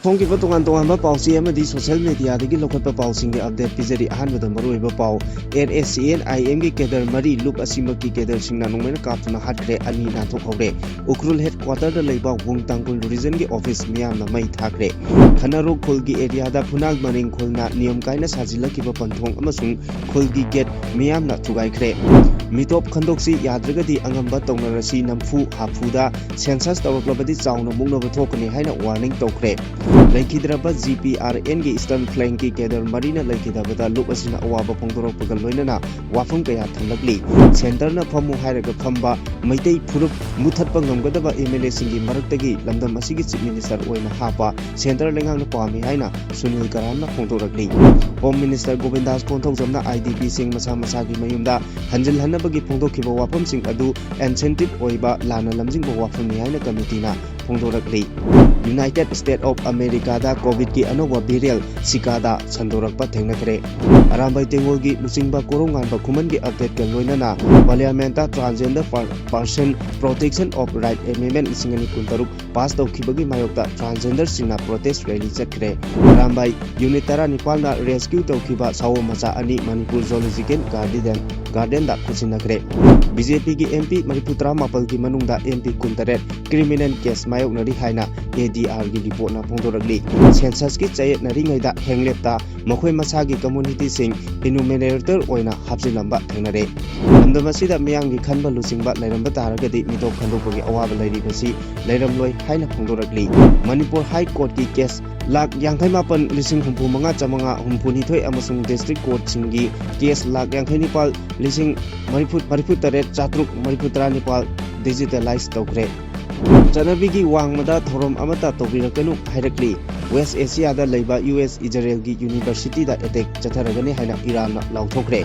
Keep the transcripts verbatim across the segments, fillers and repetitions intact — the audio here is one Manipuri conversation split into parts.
ꯐꯣꯡꯈꯤꯕ ꯇꯣꯉꯥꯟ ꯇꯣꯉꯥꯟꯕ ꯄꯥꯎꯆꯦ ꯑꯃꯗꯤ social mediaꯗꯒꯤ ꯂꯧꯈꯠꯄ ꯄꯥꯎꯁꯤꯡꯒꯤ update ꯄꯤꯖꯔꯤ꯫ ꯑꯍꯥꯟꯕꯗ ꯃꯔꯨꯑꯣꯏꯕ ꯄꯥꯎ, NSCN-IMꯒꯤ cadre ꯃꯔꯤ ꯂꯨꯞ ꯑꯁꯤꯃꯛꯀꯤ cadreꯁꯤꯡꯅ ꯅꯣꯡꯃꯩꯅ ꯀꯥꯞꯇꯨꯅ ꯍꯥꯠꯈ꯭ꯔꯦ, ꯑꯅꯤ ꯅꯥꯟꯊꯣꯛꯍꯧꯔꯦ꯫ ꯎꯈ꯭ꯔꯨꯜ headquarterꯗ ꯂꯩꯕ ꯋꯨꯡ ꯇꯥꯡꯈꯨꯜ regionꯒꯤ office ꯃꯤꯌꯥꯝꯅ ꯃꯩ ꯊꯥꯈ꯭ꯔꯦ꯫ ꯈꯅꯔꯣꯛ ꯈꯨꯜꯒꯤ areaꯗ ꯐꯨꯅꯥꯜ ꯃꯔꯤꯡ ꯈꯨꯜꯅ ꯅꯤꯌꯝ ꯀꯥꯏꯅ ꯁꯥꯖꯤꯜꯂꯛꯈꯤꯕ ꯄꯟꯊꯣꯡ ꯑꯃꯁꯨꯡ ꯈꯨꯜꯒꯤ gate ꯃꯤꯌꯥꯝꯅ ꯊꯨꯒꯥꯏꯈ꯭ꯔꯦ꯫ ꯃꯤꯇꯣꯞ ꯈꯟꯗꯣꯛꯁꯤ, ꯌꯥꯗ꯭ꯔꯒꯗꯤ ꯑꯉꯝꯕ ꯇꯧꯅꯔꯁꯤ, ꯅꯝꯐꯨ ꯍꯥꯐꯨꯗ census ꯇꯧꯔꯛꯂꯕꯗꯤ ꯆꯥꯎꯅ ꯃꯨꯛꯅꯕ ꯊꯣꯛꯀꯅꯤ ꯍꯥꯏꯅ warning ꯇꯧꯈ꯭ꯔꯦ꯫ ꯂꯩꯈꯤꯗ꯭ꯔꯕ GPRNꯒꯤ Eastern Flankꯀꯤ cadre ꯃꯔꯤꯅ ꯂꯩꯈꯤꯗꯕꯗ ꯂꯨꯞ ꯑꯁꯤꯅ ꯑꯋꯥꯕ ꯐꯣꯡꯗꯣꯔꯛꯄꯒ ꯂꯣꯏꯅꯅ ꯋꯥꯐꯝ ꯀꯌꯥ ꯊꯝꯂꯛꯂꯤ꯫ Centreꯅ ꯐꯝꯃꯨ ꯍꯥꯏꯔꯒ ꯐꯝꯕ, ꯃꯩꯇꯩ ꯐꯨꯔꯨꯞ ꯃꯨꯊꯠꯄ ꯉꯝꯒꯗꯕ MLAꯁꯤꯡꯒꯤ ꯃꯔꯛꯇꯒꯤ ꯂꯝꯗꯝ ꯑꯁꯤꯒꯤ Chief Minister ꯑꯣꯏꯅ ꯍꯥꯞꯄ Centre ꯂꯩꯉꯥꯛꯅ ꯄꯥꯝꯃꯤ ꯍꯥꯏꯅ ꯁꯨꯅꯤꯜ ꯀꯔꯥꯝꯅ ꯐꯣꯡꯗꯣꯔꯛꯂꯤ꯫ Home Minister ꯒꯣꯕꯤꯟꯗꯥꯁ ꯀꯣꯟꯊꯧꯖꯝꯅ IDPꯁꯤꯡ ꯃꯁꯥ ꯃꯁꯥꯒꯤ ꯃꯌꯨꯝꯗ ꯍꯟꯖꯤꯜꯍꯟꯅꯕꯒꯤ ꯐꯣꯡꯗꯣꯛꯈꯤꯕ ꯋꯥꯐꯝꯁꯤꯡ ꯑꯗꯨ insensitive ꯑꯣꯏꯕ, ꯂꯥꯟꯅ ꯂꯝꯖꯤꯡꯕ ꯋꯥꯐꯝꯅꯤ ꯍꯥꯏꯅ committeeꯅ ꯐꯣꯡꯗꯣꯔꯛꯂꯤ꯫ United States of Americaꯗ COVIDꯀꯤ ꯑꯅꯧꯕ variant Zikaꯗ ꯁꯟꯗꯣꯔꯛꯄ ꯊꯦꯡꯅꯈ꯭ꯔꯦ꯫ ꯑꯔꯥꯝꯕꯥꯏ ꯇꯦꯡꯒꯣꯜꯒꯤ ꯂꯨꯆꯤꯡꯕ ꯀꯣꯔꯧꯉꯥꯟꯕ ꯈꯨꯃꯟꯒꯤ updateꯀ ꯂꯣꯏꯅꯅ Parliamentꯇ transgender per-, person protection of right amendment ꯂꯤꯁꯤꯡ ꯑꯅꯤ ꯀꯨꯟꯇꯔꯨꯛ pass ꯇꯧꯈꯤꯕꯒꯤ ꯃꯥꯌꯣꯛꯇ transgenderꯁꯤꯡꯅ protest rally ꯆꯠꯈ꯭ꯔꯦ꯫ ꯑꯔꯥꯝꯕꯥꯏ unit ꯇꯔꯥꯅꯤꯄꯥꯜꯅ rescue ꯇꯧꯈꯤꯕ ꯁꯥꯋꯣ ꯃꯆꯥ ꯑꯅꯤ ꯃꯅꯤꯄꯨꯔ Zoological Garden, Gardenꯗ ꯈꯨꯠꯁꯤꯟꯅꯈ꯭ꯔꯦ꯫ BJPꯒꯤ MP ꯃꯔꯤꯐꯨꯇꯔꯥ ꯃꯥꯄꯜꯒꯤ ꯃꯅꯨꯡꯗ MP ꯀꯨꯟꯇꯔꯦꯠ criminal case ꯃꯥꯌꯣꯛꯅꯔꯤ ꯍꯥꯏꯅ ADRꯒꯤ reportꯅ ꯐꯣꯡꯗꯣꯔꯛꯂꯤ꯫ Censusꯀꯤ ꯆꯌꯦꯠꯅꯔꯤꯉꯩꯗ ꯍꯦꯡꯂꯦꯞꯇ ꯃꯈꯣꯏ ꯃꯁꯥꯒꯤ communityꯁꯤꯡ enumerator ꯑꯣꯏꯅ ꯍꯥꯞꯆꯤꯜꯂꯝꯕ ꯊꯦꯡꯅꯔꯦ꯫ ꯂꯝꯗꯝ ꯑꯁꯤꯗ ꯃꯤꯌꯥꯝꯒꯤ ꯈꯟꯕ ꯂꯨꯆꯤꯡꯕ ꯂꯩꯔꯝꯕ ꯇꯥꯔꯒꯗꯤ ꯃꯤꯇꯣꯞ ꯈꯟꯗꯣꯛꯄꯒꯤ ꯑꯋꯥꯕ ꯂꯩꯔꯤꯕꯁꯤ ꯂꯩꯔꯝꯂꯣꯏ ꯍꯥꯏꯅ ꯐꯣꯡꯗꯣꯔꯛꯂꯤ꯫ ꯃꯅꯤꯄꯨꯔ High Courtꯀꯤ case ꯂꯥꯈ ꯌꯥꯡꯈꯩ ꯃꯥꯄꯟ ꯂꯤꯁꯤꯡ ꯍꯨꯝꯐꯨ ꯃꯉꯥ ꯆꯥꯃꯉꯥ ꯍꯨꯝꯐꯨ ꯅꯤꯊꯣꯏ ꯑꯃꯁꯨꯡ district courtꯁꯤꯡꯒꯤ case ꯂꯥꯈ ꯌꯥꯡꯈꯩ ꯅꯤꯄꯥꯜ ꯂꯤꯁꯤꯡ ꯃꯔꯤꯐꯨ, ꯃꯔꯤꯐꯨ ꯇꯔꯦꯠ ꯆꯥꯇ꯭ꯔꯨꯛ ꯃꯔꯤꯐꯨ ꯇꯔꯥ ꯅꯤꯄꯥꯜ digitalize ꯇꯧꯈ꯭ꯔꯦ꯫ ꯆꯠꯅꯕꯤꯒꯤ ꯋꯥꯡꯃꯗ ꯊꯧꯔꯝ ꯑꯃꯠꯇ ꯇꯧꯕꯤꯔꯛꯀꯅꯨ ꯍꯥꯏꯔꯛꯂꯤ꯫ West Asiaꯗ ꯂꯩꯕ US Israelꯒꯤ universityꯗ attack ꯆꯠꯊꯔꯒꯅꯤ ꯍꯥꯏꯅ ꯏꯔꯥꯟꯅ ꯂꯥꯎꯊꯣꯛꯈ꯭ꯔꯦ꯫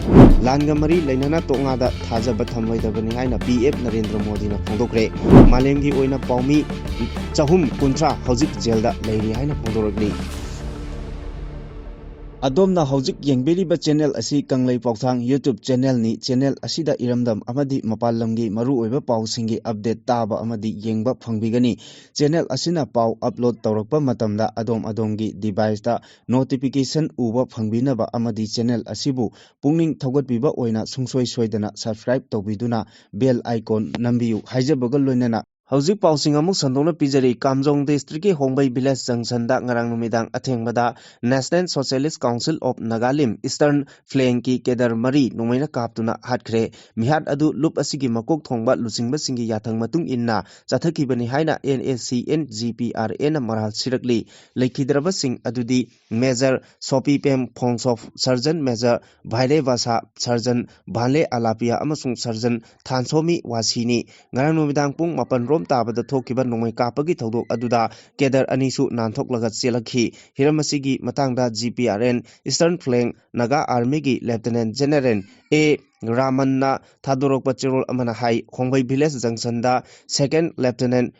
ꯂꯥꯟꯒ ꯃꯔꯤ ꯂꯩꯅꯅ ꯇꯣꯛꯉꯥꯗ ꯊꯥꯖꯕ ꯊꯝꯂꯣꯏꯗꯕꯅꯤ ꯍꯥꯏꯅ PM ꯅꯔꯦꯟꯗ꯭ꯔ ꯃꯣꯗꯤꯅ ꯐꯣꯡꯗꯣꯛꯈ꯭ꯔꯦ꯫ ꯃꯥꯂꯦꯝꯒꯤ ꯑꯣꯏꯅ ꯄꯥꯎꯃꯤ ꯆꯍꯨꯝ ꯀꯨꯟꯊ꯭ꯔꯥ ꯍꯧꯖꯤꯛ jailꯗ ꯂꯩꯔꯤ ꯍꯥꯏꯅ ꯐꯣꯡꯗꯣꯔꯛꯂꯤ꯫ ꯑꯗꯣꯝꯅ ꯍꯧꯖꯤꯛ ꯌꯦꯡꯕꯤꯔꯤꯕ ꯆꯦꯅꯦꯜ ꯑꯁꯤ ꯀꯪꯂꯩ ꯄꯥꯎꯊꯥꯡ YouTube ꯆꯦꯅꯦꯜꯅꯤ꯫ ꯆꯦꯅꯦꯜ ꯑꯁꯤꯗ ꯏꯔꯝꯗꯝ ꯑꯃꯗꯤ ꯃꯄꯥꯟ ꯂꯝꯒꯤ ꯃꯔꯨꯑꯣꯏꯕ ꯄꯥꯎꯁꯤꯡꯒꯤ ꯑꯞꯗꯦꯠ ꯇꯥꯕ ꯑꯃꯗꯤ ꯌꯦꯡꯕ ꯐꯪꯕꯤꯒꯅꯤ꯫ ꯆꯦꯅꯦꯜ ꯑꯁꯤꯅ ꯄꯥꯎ ꯑꯞꯂꯣꯗ ꯇꯧꯔꯛꯄ ꯃꯇꯝꯗ ꯑꯗꯣꯝ ꯑꯗꯣꯝꯒꯤ ꯗꯤꯚꯥꯏꯁꯇ ꯅꯣꯇꯤꯐꯤꯀꯦꯁꯟ ꯎꯕ ꯐꯪꯕꯤꯅꯕ ꯑꯃꯗꯤ ꯆꯦꯅꯦꯜ ꯑꯁꯤꯕꯨ ꯄꯨꯛꯅꯤꯡ ꯊꯧꯒꯠꯄꯤꯕ ꯑꯣꯏꯅ ꯁꯨꯡꯁꯣꯏ ꯁꯣꯏꯗꯅ ꯁꯕꯁꯀ꯭ꯔꯥꯏꯕ ꯇꯧꯕꯤꯗꯨꯅ ꯕꯦꯜ ꯑꯥꯏꯀꯣꯟ ꯅꯝꯕꯤꯌꯨ ꯍꯥꯏꯖꯕꯒ ꯂꯣꯏꯅꯅ ꯍꯧꯖꯤꯛ ꯄꯥꯎꯁꯤꯡ ꯑꯃꯨꯛ ꯁꯟꯗꯣꯛꯅ ꯄꯤꯖꯔꯤ꯫ ꯀꯥꯝꯖꯣꯡ ꯗꯤꯁꯇ꯭ꯔꯤꯛꯀꯤ ꯍꯣꯡꯕꯩ ꯚꯤꯂꯦꯖ ꯖꯪꯁꯟꯗ ꯉꯔꯥꯡ ꯅꯨꯃꯤꯗꯥꯡ ꯑꯊꯦꯡꯕꯗ National Socialist Council of Nagalim Eastern Flankꯀꯤ ꯀꯦꯗꯔ ꯃꯔꯤ ꯅꯣꯡꯃꯩꯅ ꯀꯥꯞꯇꯨꯅ ꯍꯥꯠꯈ꯭ꯔꯦ꯫ ꯃꯤꯍꯥꯠ ꯑꯗꯨ ꯂꯨꯞ ꯑꯁꯤꯒꯤ ꯃꯀꯣꯛ ꯊꯣꯡꯕ ꯂꯨꯆꯤꯡꯕꯁꯤꯡꯒꯤ ꯌꯥꯊꯪ ꯃꯇꯨꯡ ꯏꯟꯅ ꯆꯠꯊꯈꯤꯕꯅꯤ ꯍꯥꯏꯅ N S C N G P R N ꯅ ꯃꯔꯥꯜ ꯁꯤꯔꯛꯂꯤ꯫ ꯂꯩꯈꯤꯗ꯭ꯔꯕꯁꯤꯡ ꯑꯗꯨꯗꯤ ꯃꯦꯖꯔ ꯁꯣꯄꯤꯄꯦꯝ ꯐꯣꯡꯁꯣꯞ, ꯁꯔꯖꯟ ꯃꯦꯖꯔ ꯚꯥꯏꯔꯦ ꯕꯥꯁꯥ, ꯁꯔꯖꯟ ꯚꯥꯟꯂꯦ ꯑꯂꯥꯄꯤꯌꯥ ꯑꯃꯁꯨꯡ ꯁꯔꯖꯟ ꯊꯥꯟꯁꯣꯃꯤ ꯋꯥꯁꯤꯅꯤ꯫ ꯉꯔꯥꯡ ꯅꯨꯃꯤꯗꯥꯡ ꯄꯨꯡ ꯃꯥꯄꯟ ꯔꯣꯝ ꯇꯥꯕꯗ ꯊꯣꯛꯈꯤꯕ ꯅꯣꯡꯃꯩ ꯀꯥꯞꯄꯒꯤ ꯊꯧꯗꯣꯛ ꯑꯗꯨꯗ ꯀꯦꯗꯔ ꯑꯅꯤꯁꯨ ꯅꯥꯟꯊꯣꯛꯂꯒ ꯆꯦꯜꯂꯛꯈꯤ꯫ ꯍꯤꯔꯝ ꯑꯁꯤꯒꯤ ꯃꯇꯥꯡꯗ G P R N Eastern Flank Naga Armyꯒꯤ Lieutenant General A ꯔꯥꯃꯟꯅ ꯊꯥꯗꯣꯔꯛꯄ ꯆꯦꯔꯣꯜ ꯑꯃꯅ ꯍꯥꯏ, ꯈꯣꯡꯕꯩ ꯚꯤꯂꯦꯖ ꯖꯪꯁꯟꯗ Second Lieutenant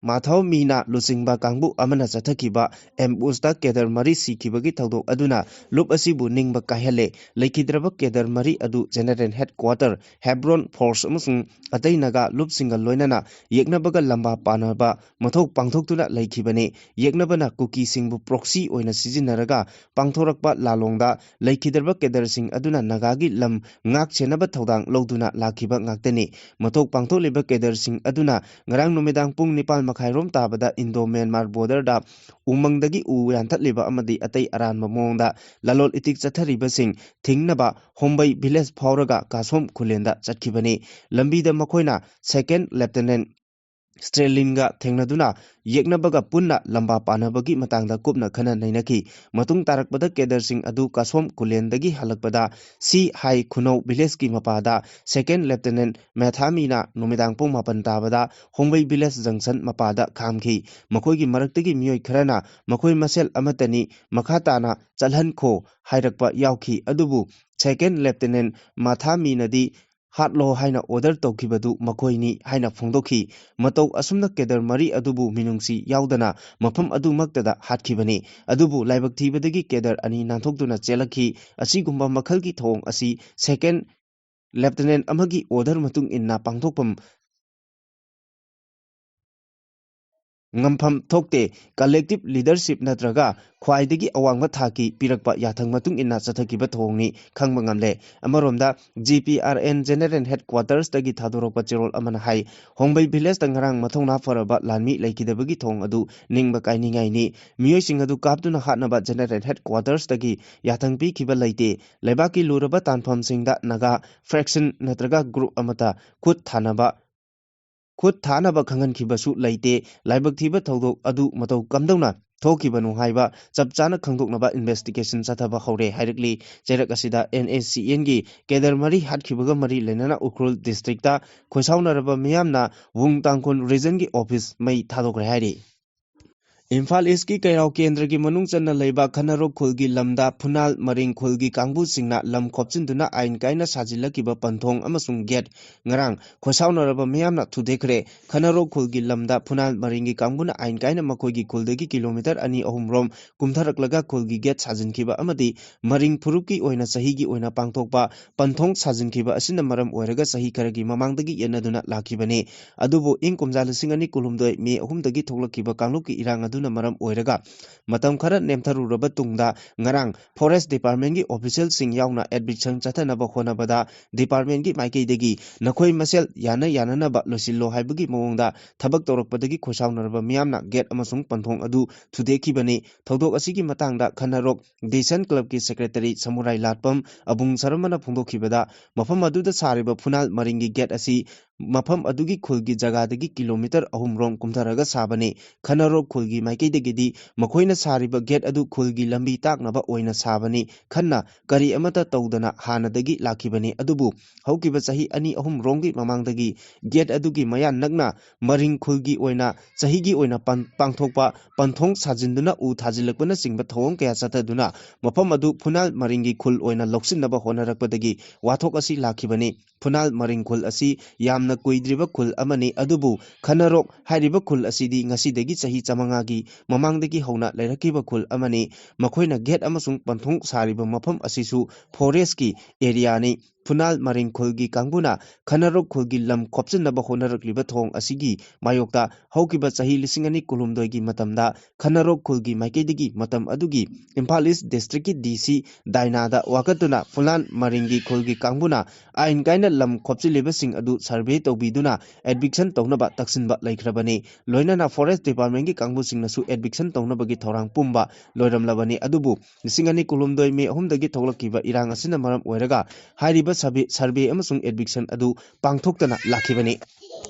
ꯃꯥꯊꯧ ꯃꯤꯅ ꯂꯨꯆꯤꯡꯕ ꯀꯥꯡꯕꯨ ꯑꯃꯅ ꯆꯠꯊꯈꯤꯕ ꯑꯦꯝꯕꯨꯁꯇ ꯀꯦꯗꯔ ꯃꯔꯤ ꯁꯤꯈꯤꯕꯒꯤ ꯊꯧꯗꯣꯛ ꯑꯗꯨꯅ ꯂꯨꯞ ꯑꯁꯤꯕꯨ ꯅꯤꯡꯕ ꯀꯥꯏꯍꯜꯂꯦ꯫ ꯂꯩꯈꯤꯗ꯭ꯔꯕ ꯀꯦꯗꯔ ꯃꯔꯤ ꯑꯗꯨ ꯖꯦꯅꯔꯦꯜ ꯍꯦꯗꯀ꯭ꯋꯥꯇꯔ, ꯍꯦꯕ꯭ꯔꯣꯟ ꯐꯣꯔꯁ ꯑꯃꯁꯨꯡ ꯑꯇꯩ ꯅꯥꯒꯥ ꯂꯨꯞꯁꯤꯡꯒ ꯂꯣꯏꯅꯅ ꯌꯦꯛꯅꯕꯒ ꯂꯝꯕꯥ ꯄꯥꯅꯕ ꯃꯊꯧ ꯄꯥꯡꯊꯣꯛꯇꯨꯅ ꯂꯩꯈꯤꯕꯅꯤ꯫ ꯌꯦꯛꯅꯕꯅ ꯀꯨꯀꯤꯁꯤꯡꯕꯨ ꯄ꯭ꯔꯣꯛꯁꯤ ꯑꯣꯏꯅ ꯁꯤꯖꯤꯟꯅꯔꯒ ꯄꯥꯡꯊꯣꯔꯛꯄ ꯂꯥꯂꯣꯡꯗ ꯂꯩꯈꯤꯗ꯭ꯔꯕ ꯀꯦꯗꯔꯁꯤꯡ ꯑꯗꯨꯅ ꯅꯥꯒꯥꯒꯤ ꯂꯝ ꯉꯥꯛ ꯁꯦꯟꯅꯕ ꯊꯧꯗꯥꯡ ꯂꯧꯗꯨꯅ ꯂꯥꯛꯈꯤꯕ ꯉꯥꯛꯇꯅꯤ꯫ ꯃꯊꯧ ꯄꯥꯡꯊꯣꯛꯂꯤꯕ ꯀꯦꯗꯔꯁꯤꯡ ꯑꯗꯨꯅ ꯉꯔꯥꯡ ꯅꯨꯃꯤꯗꯥꯡ ꯄꯨꯡ ꯅꯤꯄꯥꯟ ꯃꯈꯥꯏꯔꯣꯝ ꯇꯥꯕꯗ ꯏꯟꯗꯣ ꯃ꯭ꯌꯥꯟꯃꯥꯔ ꯕꯣꯔꯗꯔꯗ ꯎꯃꯪꯗꯒꯤ ꯎ ꯌꯥꯟꯊꯠꯂꯤꯕ ꯑꯃꯗꯤ ꯑꯇꯩ ꯑꯔꯥꯟꯕ ꯃꯑꯣꯡꯗ ꯂꯂꯣꯟ ꯏꯇꯤꯛ ꯆꯠꯊꯔꯤꯕꯁꯤꯡ ꯊꯤꯡꯅꯕ ꯍꯣꯝꯕꯩ ꯚꯤꯂꯦꯖ ꯐꯥꯎꯔꯒ ꯀꯥꯁꯣꯝ ꯈꯨꯂꯦꯟꯗ ꯆꯠꯈꯤꯕꯅꯤ꯫ ꯂꯝꯕꯤꯗ ꯃꯈꯣꯏꯅ Second Lieutenant ꯁ꯭ꯇꯦꯂꯤꯟꯒ ꯊꯦꯡꯅꯗꯨꯅ ꯌꯦꯛꯅꯕꯒ ꯄꯨꯟꯅ ꯂꯝꯕꯥ ꯄꯥꯅꯕꯒꯤ ꯃꯇꯥꯡꯗ ꯀꯨꯞꯅ ꯈꯟꯅ ꯅꯩꯅꯈꯤ꯫ ꯃꯇꯨꯡ ꯇꯥꯔꯛꯄꯗ ꯀꯦꯗꯔꯁꯤꯡ ꯑꯗꯨ ꯀꯥꯁꯣꯝ ꯈꯨꯂꯦꯟꯗꯒꯤ ꯍꯜꯂꯛꯄꯗ ꯁꯤ ꯍꯥꯏ ꯈꯨꯅꯧ ꯚꯤꯂꯦꯖꯀꯤ ꯃꯄꯥꯗ Second Lieutenant ꯃꯦꯊꯥꯃꯤꯅ ꯅꯨꯃꯤꯗꯥꯡ ꯄꯨꯡ ꯃꯥꯄꯟ ꯇꯥꯕꯗ ꯍꯣꯡꯕꯩ ꯚꯤꯂꯦꯖ ꯖꯪꯁꯟ ꯃꯄꯥꯗ ꯈꯥꯝꯈꯤ꯫ ꯃꯈꯣꯏꯒꯤ ꯃꯔꯛꯇꯒꯤ ꯃꯤꯑꯣꯏ ꯈꯔꯅ ꯃꯈꯣꯏ ꯃꯁꯦꯜ ꯑꯃꯠꯇꯅꯤ, ꯃꯈꯥ ꯇꯥꯅ ꯆꯠꯍꯟꯈꯣ ꯍꯥꯏꯔꯛꯄ ꯌꯥꯎꯈꯤ꯫ ꯑꯗꯨꯕꯨ Second Lieutenant ꯃꯥꯊꯥꯃꯤꯅꯗꯤ ꯍꯥꯠꯂꯣ ꯍꯥꯏꯅ order ꯇꯧꯈꯤꯕꯗꯨ ꯃꯈꯣꯏꯅꯤ ꯍꯥꯏꯅ ꯐꯣꯡꯗꯣꯛꯈꯤ꯫ ꯃꯇꯧ ꯑꯁꯨꯝꯅ cadre ꯃꯔꯤ ꯑꯗꯨꯕꯨ ꯃꯤꯅꯨꯡꯁꯤ ꯌꯥꯎꯗꯅ ꯃꯐꯝ ꯑꯗꯨꯃꯛꯇꯗ ꯍꯥꯠꯈꯤꯕꯅꯤ꯫ ꯑꯗꯨꯕꯨ ꯂꯥꯏꯕꯛ ꯊꯤꯕꯗꯒꯤ cadre ꯑꯅꯤ ꯅꯥꯟꯊꯣꯛꯇꯨꯅ ꯆꯦꯜꯂꯛꯈꯤ꯫ ꯑꯁꯤꯒꯨꯝꯕ ꯃꯈꯜꯒꯤ ꯊꯧꯑꯣꯡ ꯑꯁꯤ second lieutenant ꯑꯃꯒꯤ order ꯃꯇꯨꯡ ꯏꯟꯅ ꯄꯥꯡꯊꯣꯛꯐꯝ ꯉꯝꯐꯝ ꯊꯣꯛꯇꯦ꯫ Collective leadership ꯅꯠꯇ꯭ꯔꯒ ꯈ꯭ꯋꯥꯏꯗꯒꯤ ꯑꯋꯥꯡꯕ ꯊꯥꯛꯀꯤ ꯄꯤꯔꯛꯄ ꯌꯥꯊꯪ ꯃꯇꯨꯡ ꯏꯟꯅ ꯆꯠꯊꯈꯤꯕ ꯊꯧꯑꯣꯡꯅꯤ ꯈꯪꯕ ꯉꯝꯂꯦ꯫ ꯑꯃꯔꯣꯝꯗ, G P R N General Headquarters ꯇꯒꯤ ꯊꯥꯗꯣꯔꯛꯄ ꯆꯦꯔꯣꯜ ꯑꯃꯅ ꯍꯥꯏ, ꯍꯣꯡꯕꯩ village ꯇ ꯉꯔꯥꯡ ꯃꯊꯧꯅꯥ ꯐꯔꯕ ꯂꯥꯟꯃꯤ ꯂꯩꯈꯤꯗꯕꯒꯤ ꯊꯧꯑꯣꯡ ꯑꯗꯨ ꯅꯤꯡꯕ ꯀꯥꯏꯅꯤꯡꯉꯥꯏꯅꯤ꯫ ꯃꯤꯑꯣꯏꯁꯤꯡ ꯑꯗꯨ ꯀꯥꯞꯇꯨꯅ ꯍꯥꯠꯅꯕ General Headquarters ꯇꯒꯤ ꯌꯥꯊꯪ ꯄꯤꯈꯤꯕ ꯂꯩꯇꯦ꯫ ꯂꯩꯕꯥꯛꯀꯤ ꯂꯨꯔꯕ ꯇꯥꯟꯐꯝꯁꯤꯡꯗ ꯅꯥꯒꯥ faction ꯅꯠꯇ꯭ꯔꯒ group ꯑꯃꯠꯇ ꯈꯨꯠ ꯊꯥꯅꯕ ꯈꯨꯠ ꯊꯥꯅꯕ ꯈꯪꯍꯟꯈꯤꯕꯁꯨ ꯂꯩꯇꯦ꯫ ꯂꯥꯏꯕꯛ ꯊꯤꯕ ꯊꯧꯗꯣꯛ ꯑꯗꯨ ꯃꯇꯧ ꯀꯝꯗꯧꯅ ꯊꯣꯛꯈꯤꯕꯅꯣ ꯍꯥꯏꯕ ꯆꯞ ꯆꯥꯅ ꯈꯪꯗꯣꯛꯅꯕ investigation ꯆꯠꯊꯕ ꯍꯧꯔꯦ ꯍꯥꯏꯔꯛꯂꯤ꯫ ꯆꯩꯔꯛ ꯑꯁꯤꯗ N S C N ꯒꯤ cadre ꯃꯔꯤ ꯍꯥꯠꯈꯤꯕꯒ ꯃꯔꯤ ꯂꯩꯅꯅ ꯎꯈ꯭ꯔꯨꯜ district ꯇ ꯈꯣꯏꯁꯥꯎꯅꯔꯕ ꯃꯤꯌꯥꯝꯅ ꯋꯨꯡ ꯇꯥꯡꯈꯨꯜ region ꯒꯤ office ꯃꯩ ꯊꯥꯗꯣꯛꯈ꯭ꯔꯦ ꯍꯥꯏꯔꯤ꯫ ꯏꯝꯐꯥꯜ East ꯀꯤ ꯀꯩꯔꯥꯎ ꯀꯦꯟꯗ꯭ꯔꯒꯤ ꯃꯅꯨꯡ ꯆꯟꯅ ꯂꯩꯕ ꯈꯅꯔꯣꯛ ꯈꯨꯜꯒꯤ ꯂꯝꯗ ꯐꯨꯅꯥꯜ ꯃꯔꯤꯡ ꯈꯨꯜꯒꯤ ꯀꯥꯡꯕꯨꯁꯤꯡꯅ ꯂꯝ ꯈꯣꯞꯆꯤꯟꯗꯨꯅ ꯑꯥꯏꯟ ꯀꯥꯏꯅ ꯁꯥꯖꯤꯜꯂꯛꯈꯤꯕ ꯄꯟꯊꯣꯡ ꯑꯃꯁꯨꯡ gate ꯉꯔꯥꯡ ꯈꯣꯏꯁꯥꯎꯅꯔꯕ ꯃꯤꯌꯥꯝꯅ ꯊꯨꯗꯦꯛꯈ꯭ꯔꯦ꯫ ꯈꯅꯔꯣꯛ ꯈꯨꯜꯒꯤ ꯂꯝꯗ ꯐꯨꯅꯥꯜ ꯃꯔꯤꯡꯒꯤ ꯀꯥꯡꯕꯨꯅ ꯑꯥꯏꯟ ꯀꯥꯏꯅ ꯃꯈꯣꯏꯒꯤ ꯈꯨꯜꯗꯒꯤ kilometre ꯑꯅꯤ ꯑꯍꯨꯝ ꯔꯣꯝ ꯀꯨꯝꯊꯔꯛꯂꯒ ꯈꯨꯜꯒꯤ gate ꯁꯥꯖꯤꯟꯈꯤꯕ ꯑꯃꯗꯤ ꯃꯔꯤꯡ ꯐꯨꯔꯨꯞꯀꯤ ꯑꯣꯏꯅ ꯆꯍꯤꯒꯤ ꯑꯣꯏꯅ ꯄꯥꯡꯊꯣꯛꯄ ꯄꯟꯊꯣꯡ ꯁꯥꯖꯤꯟꯈꯤꯕ ꯑꯁꯤꯅ ꯃꯔꯝ ꯑꯣꯏꯔꯒ ꯆꯍꯤ ꯈꯔꯒꯤ ꯃꯃꯥꯡꯗꯒꯤ ꯌꯦꯠꯅꯗꯨꯅ ꯂꯥꯛꯈꯤꯕꯅꯤ꯫ ꯑꯗꯨꯕꯨ ꯏꯪ ꯀꯨꯝꯖꯥ ꯂꯤꯁꯤꯡ ꯑꯅꯤ ꯀꯨꯟꯍꯨꯝꯗꯣꯏ May ꯑꯍꯨꯝꯗꯒꯤ ꯊꯣꯛꯂꯛꯈꯤꯕ ꯀꯥꯡꯂꯨꯞꯀꯤ ꯏꯔꯥꯡ ꯑꯗꯨꯅ ꯃꯔꯝ ꯑꯣꯏꯔꯒ ꯃꯇꯝ ꯈꯔ ꯅꯦꯝꯊꯔꯨꯔꯕ ꯇꯨꯡꯗ ꯉꯔꯥꯡ Forest Department ꯀꯤ official ꯁꯤꯡ ꯌꯥꯎꯅ eviction ꯆꯠꯊꯅꯕ ꯍꯣꯠꯅꯕꯗ department ꯀꯤ ꯃꯥꯏꯀꯩꯗꯒꯤ ꯅꯈꯣꯏ ꯃꯁꯦꯜ ꯌꯥꯅ ꯌꯥꯅꯅꯕ ꯂꯣꯏꯁꯤꯜꯂꯣ ꯍꯥꯏꯕꯒꯤ ꯃꯑꯣꯡꯗ ꯊꯕꯛ ꯇꯧꯔꯛꯄꯗꯒꯤ ꯈꯣꯏꯁꯥꯎꯅꯔꯕ ꯃꯤꯌꯥꯝꯅ gate ꯑꯃꯁꯨꯡ ꯄꯟꯊꯣꯡ ꯑꯗꯨ ꯊꯨꯗꯦꯛꯈꯤꯕꯅꯤ꯫ ꯊꯧꯗꯣꯛ ꯑꯁꯤꯒꯤ ꯃꯇꯥꯡꯗ ꯈꯅꯔꯣꯛ ꯗꯦꯁꯟ club ꯀꯤ secretary ꯁꯃꯨꯔꯥꯏ ꯂꯥꯠꯄꯝ ꯑꯕꯨꯡ ꯁꯔꯃꯅ ꯐꯣꯡꯗꯣꯛꯈꯤꯕꯗ, ꯃꯐꯝ ꯑꯗꯨꯗ ꯁꯥꯔꯤꯕ ꯐꯨꯅꯥꯜ ꯃꯔꯤꯡꯒꯤ gate ꯑꯁꯤ ꯃꯐꯝ ꯑꯗꯨꯒꯤ ꯈꯨꯜꯒꯤ ꯖꯒꯥꯗꯒꯤ ꯀꯤꯂꯣꯃꯤꯇꯔ ꯑꯍꯨꯝ ꯔꯣꯝ ꯀꯨꯝꯊꯔꯒ ꯁꯥꯕꯅꯤ꯫ ꯈꯅꯔꯣꯛ ꯈꯨꯜꯒꯤ ꯃꯥꯏꯀꯩꯗꯒꯤꯗꯤ ꯃꯈꯣꯏꯅ ꯁꯥꯔꯤꯕ ꯒꯦꯠ ꯑꯗꯨ ꯈꯨꯜꯒꯤ ꯂꯝꯕꯤ ꯇꯥꯛꯅꯕ ꯑꯣꯏꯅ ꯁꯥꯕꯅꯤ꯫ ꯈꯟꯅ ꯀꯔꯤ ꯑꯃꯠꯇ ꯇꯧꯗꯅ ꯍꯥꯟꯅꯗꯒꯤ ꯂꯥꯛꯈꯤꯕꯅꯤ꯫ ꯑꯗꯨꯕꯨ ꯍꯧꯈꯤꯕ ꯆꯍꯤ ꯑꯅꯤ ꯑꯍꯨꯝ ꯔꯣꯝꯒꯤ ꯃꯃꯥꯡꯗꯒꯤ ꯒꯦꯠ ꯑꯗꯨꯒꯤ ꯃꯌꯥ ꯅꯛꯅ ꯃꯔꯤꯡ ꯈꯨꯜꯒꯤ ꯑꯣꯏꯅ ꯆꯍꯤꯒꯤ ꯑꯣꯏꯅ ꯄꯥꯡ-, ꯄꯥꯡꯊꯣꯛꯄ ꯄꯟꯊꯣꯡ ꯁꯥꯖꯤꯟꯗꯨꯅ ꯎ ꯊꯥꯖꯤꯜꯂꯛꯄꯅꯆꯤꯡꯕ ꯊꯧꯑꯣꯡ ꯀꯌꯥ ꯆꯠꯊꯗꯨꯅ ꯃꯐꯝ ꯑꯗꯨ ꯐꯨꯅꯥꯜ ꯃꯔꯤꯡꯒꯤ ꯈꯨꯜ ꯑꯣꯏꯅ ꯂꯧꯁꯤꯟꯅꯕ ꯍꯣꯠꯅꯔꯛꯄꯗꯒꯤ ꯋꯥꯊꯣꯛ ꯑꯁꯤ ꯂꯥꯛꯈꯤꯕꯅꯤ꯫ ꯐꯨꯅꯥꯜ ꯃꯔꯤꯡ ꯈꯨꯜ ꯑꯁꯤ ꯌꯥꯝꯅ ꯀꯨꯏꯗ꯭ꯔꯤꯕ ꯈꯨꯜ ꯑꯃꯅꯤ, ꯑꯗꯨꯕꯨ ꯈꯅꯔꯣꯛ ꯍꯥꯏꯔꯤꯕ ꯈꯨꯜ ꯑꯁꯤꯗꯤ ꯉꯁꯤꯗꯒꯤ ꯆꯍꯤ ꯆꯥꯃꯉꯥꯒꯤ ꯃꯃꯥꯡꯗꯒꯤ ꯍꯧꯅ ꯂꯩꯔꯛꯈꯤꯕ ꯈꯨꯜ ꯑꯃꯅꯤ꯫ ꯃꯈꯣꯏꯅ ꯒꯦꯠ ꯑꯃꯁꯨꯡ ꯄꯟꯊꯣꯡ ꯁꯥꯔꯤꯕ ꯃꯐꯝ ꯑꯁꯤꯁꯨ ꯐꯣꯔꯦꯁꯀꯤ ꯑꯦꯔꯤꯌꯥꯅꯤ꯫ ꯐꯨꯅꯥꯜ ꯃꯔꯤꯡ ꯈꯨꯜꯒꯤ ꯀꯥꯡꯕꯨꯅ ꯈꯅꯔꯣꯛ ꯈꯨꯜꯒꯤ ꯂꯝ ꯈꯣꯞꯆꯤꯟꯅꯕ ꯍꯣꯠꯅꯔꯛꯂꯤꯕ ꯊꯧꯑꯣꯡ ꯑꯁꯤꯒꯤ ꯃꯥꯌꯣꯛꯇ ꯍꯧꯈꯤꯕ ꯆꯍꯤ ꯂꯤꯁꯤꯡ ꯑꯅꯤ ꯀꯨꯟꯍꯨꯝꯗꯣꯏꯒꯤ ꯃꯇꯝꯗ ꯈꯅꯔꯣꯛ ꯈꯨꯜꯒꯤ ꯃꯥꯏꯀꯩꯗꯒꯤ ꯃꯇꯝ ꯑꯗꯨꯒꯤ ꯏꯝꯐꯥꯜ ꯏꯁ ꯗꯤꯁꯇ꯭ꯔꯤꯛꯀꯤ ꯗꯤ ꯁꯤ ꯗꯥꯏꯅꯥꯗ ꯋꯥꯀꯠꯇꯨꯅ ꯐꯨꯅꯥꯜ ꯃꯔꯤꯡꯒꯤ ꯈꯨꯜꯒꯤ ꯀꯥꯡꯕꯨꯅ ꯑꯥꯏꯟ ꯀꯥꯏꯅ ꯂꯝ ꯈꯣꯞꯆꯤꯜꯂꯤꯕꯁꯤꯡ ꯑꯗꯨ ꯁꯔꯚꯦ ꯇꯧꯕꯤꯗꯨꯅ ꯑꯦꯚꯤꯛꯁꯟ ꯇꯧꯅꯕ ꯇꯛꯁꯤꯟꯕ ꯂꯩꯈ꯭ꯔꯕꯅꯤ꯫ ꯂꯣꯏꯅꯅ ꯐꯣꯔꯦꯁ ꯗꯤꯄꯥꯔꯠꯃꯦꯟꯒꯤ ꯀꯥꯡꯕꯨꯁꯤꯡꯅꯁꯨ ꯑꯦꯚꯤꯛꯁꯟ ꯇꯧꯅꯕꯒꯤ ꯊꯧꯔꯥꯡ ꯄꯨꯝꯕ ꯂꯣꯏꯔꯝꯂꯕꯅꯤ꯫ ꯑꯗꯨꯕꯨ ꯂꯤꯁꯤꯡ ꯑꯅꯤ ꯀꯨꯟꯍꯨꯝꯗꯣꯏ ꯃꯦ ꯑꯍꯨꯝꯗꯒꯤ ꯊꯣꯛꯂꯛꯈꯤꯕ ꯏꯔꯥꯡ ꯑꯁꯤꯅ ꯃꯔꯝ ꯑꯣꯏꯔꯒ ꯍꯥꯏꯔꯤꯕ ꯁꯔꯚꯦ, ꯁꯔꯚꯦ ꯑꯃꯁꯨꯡ ꯑꯦꯚꯤꯛꯁꯟ ꯑꯗꯨ ꯄꯥꯡꯊꯣꯛꯇꯅ ꯂꯥꯛꯈꯤꯕꯅꯤ꯫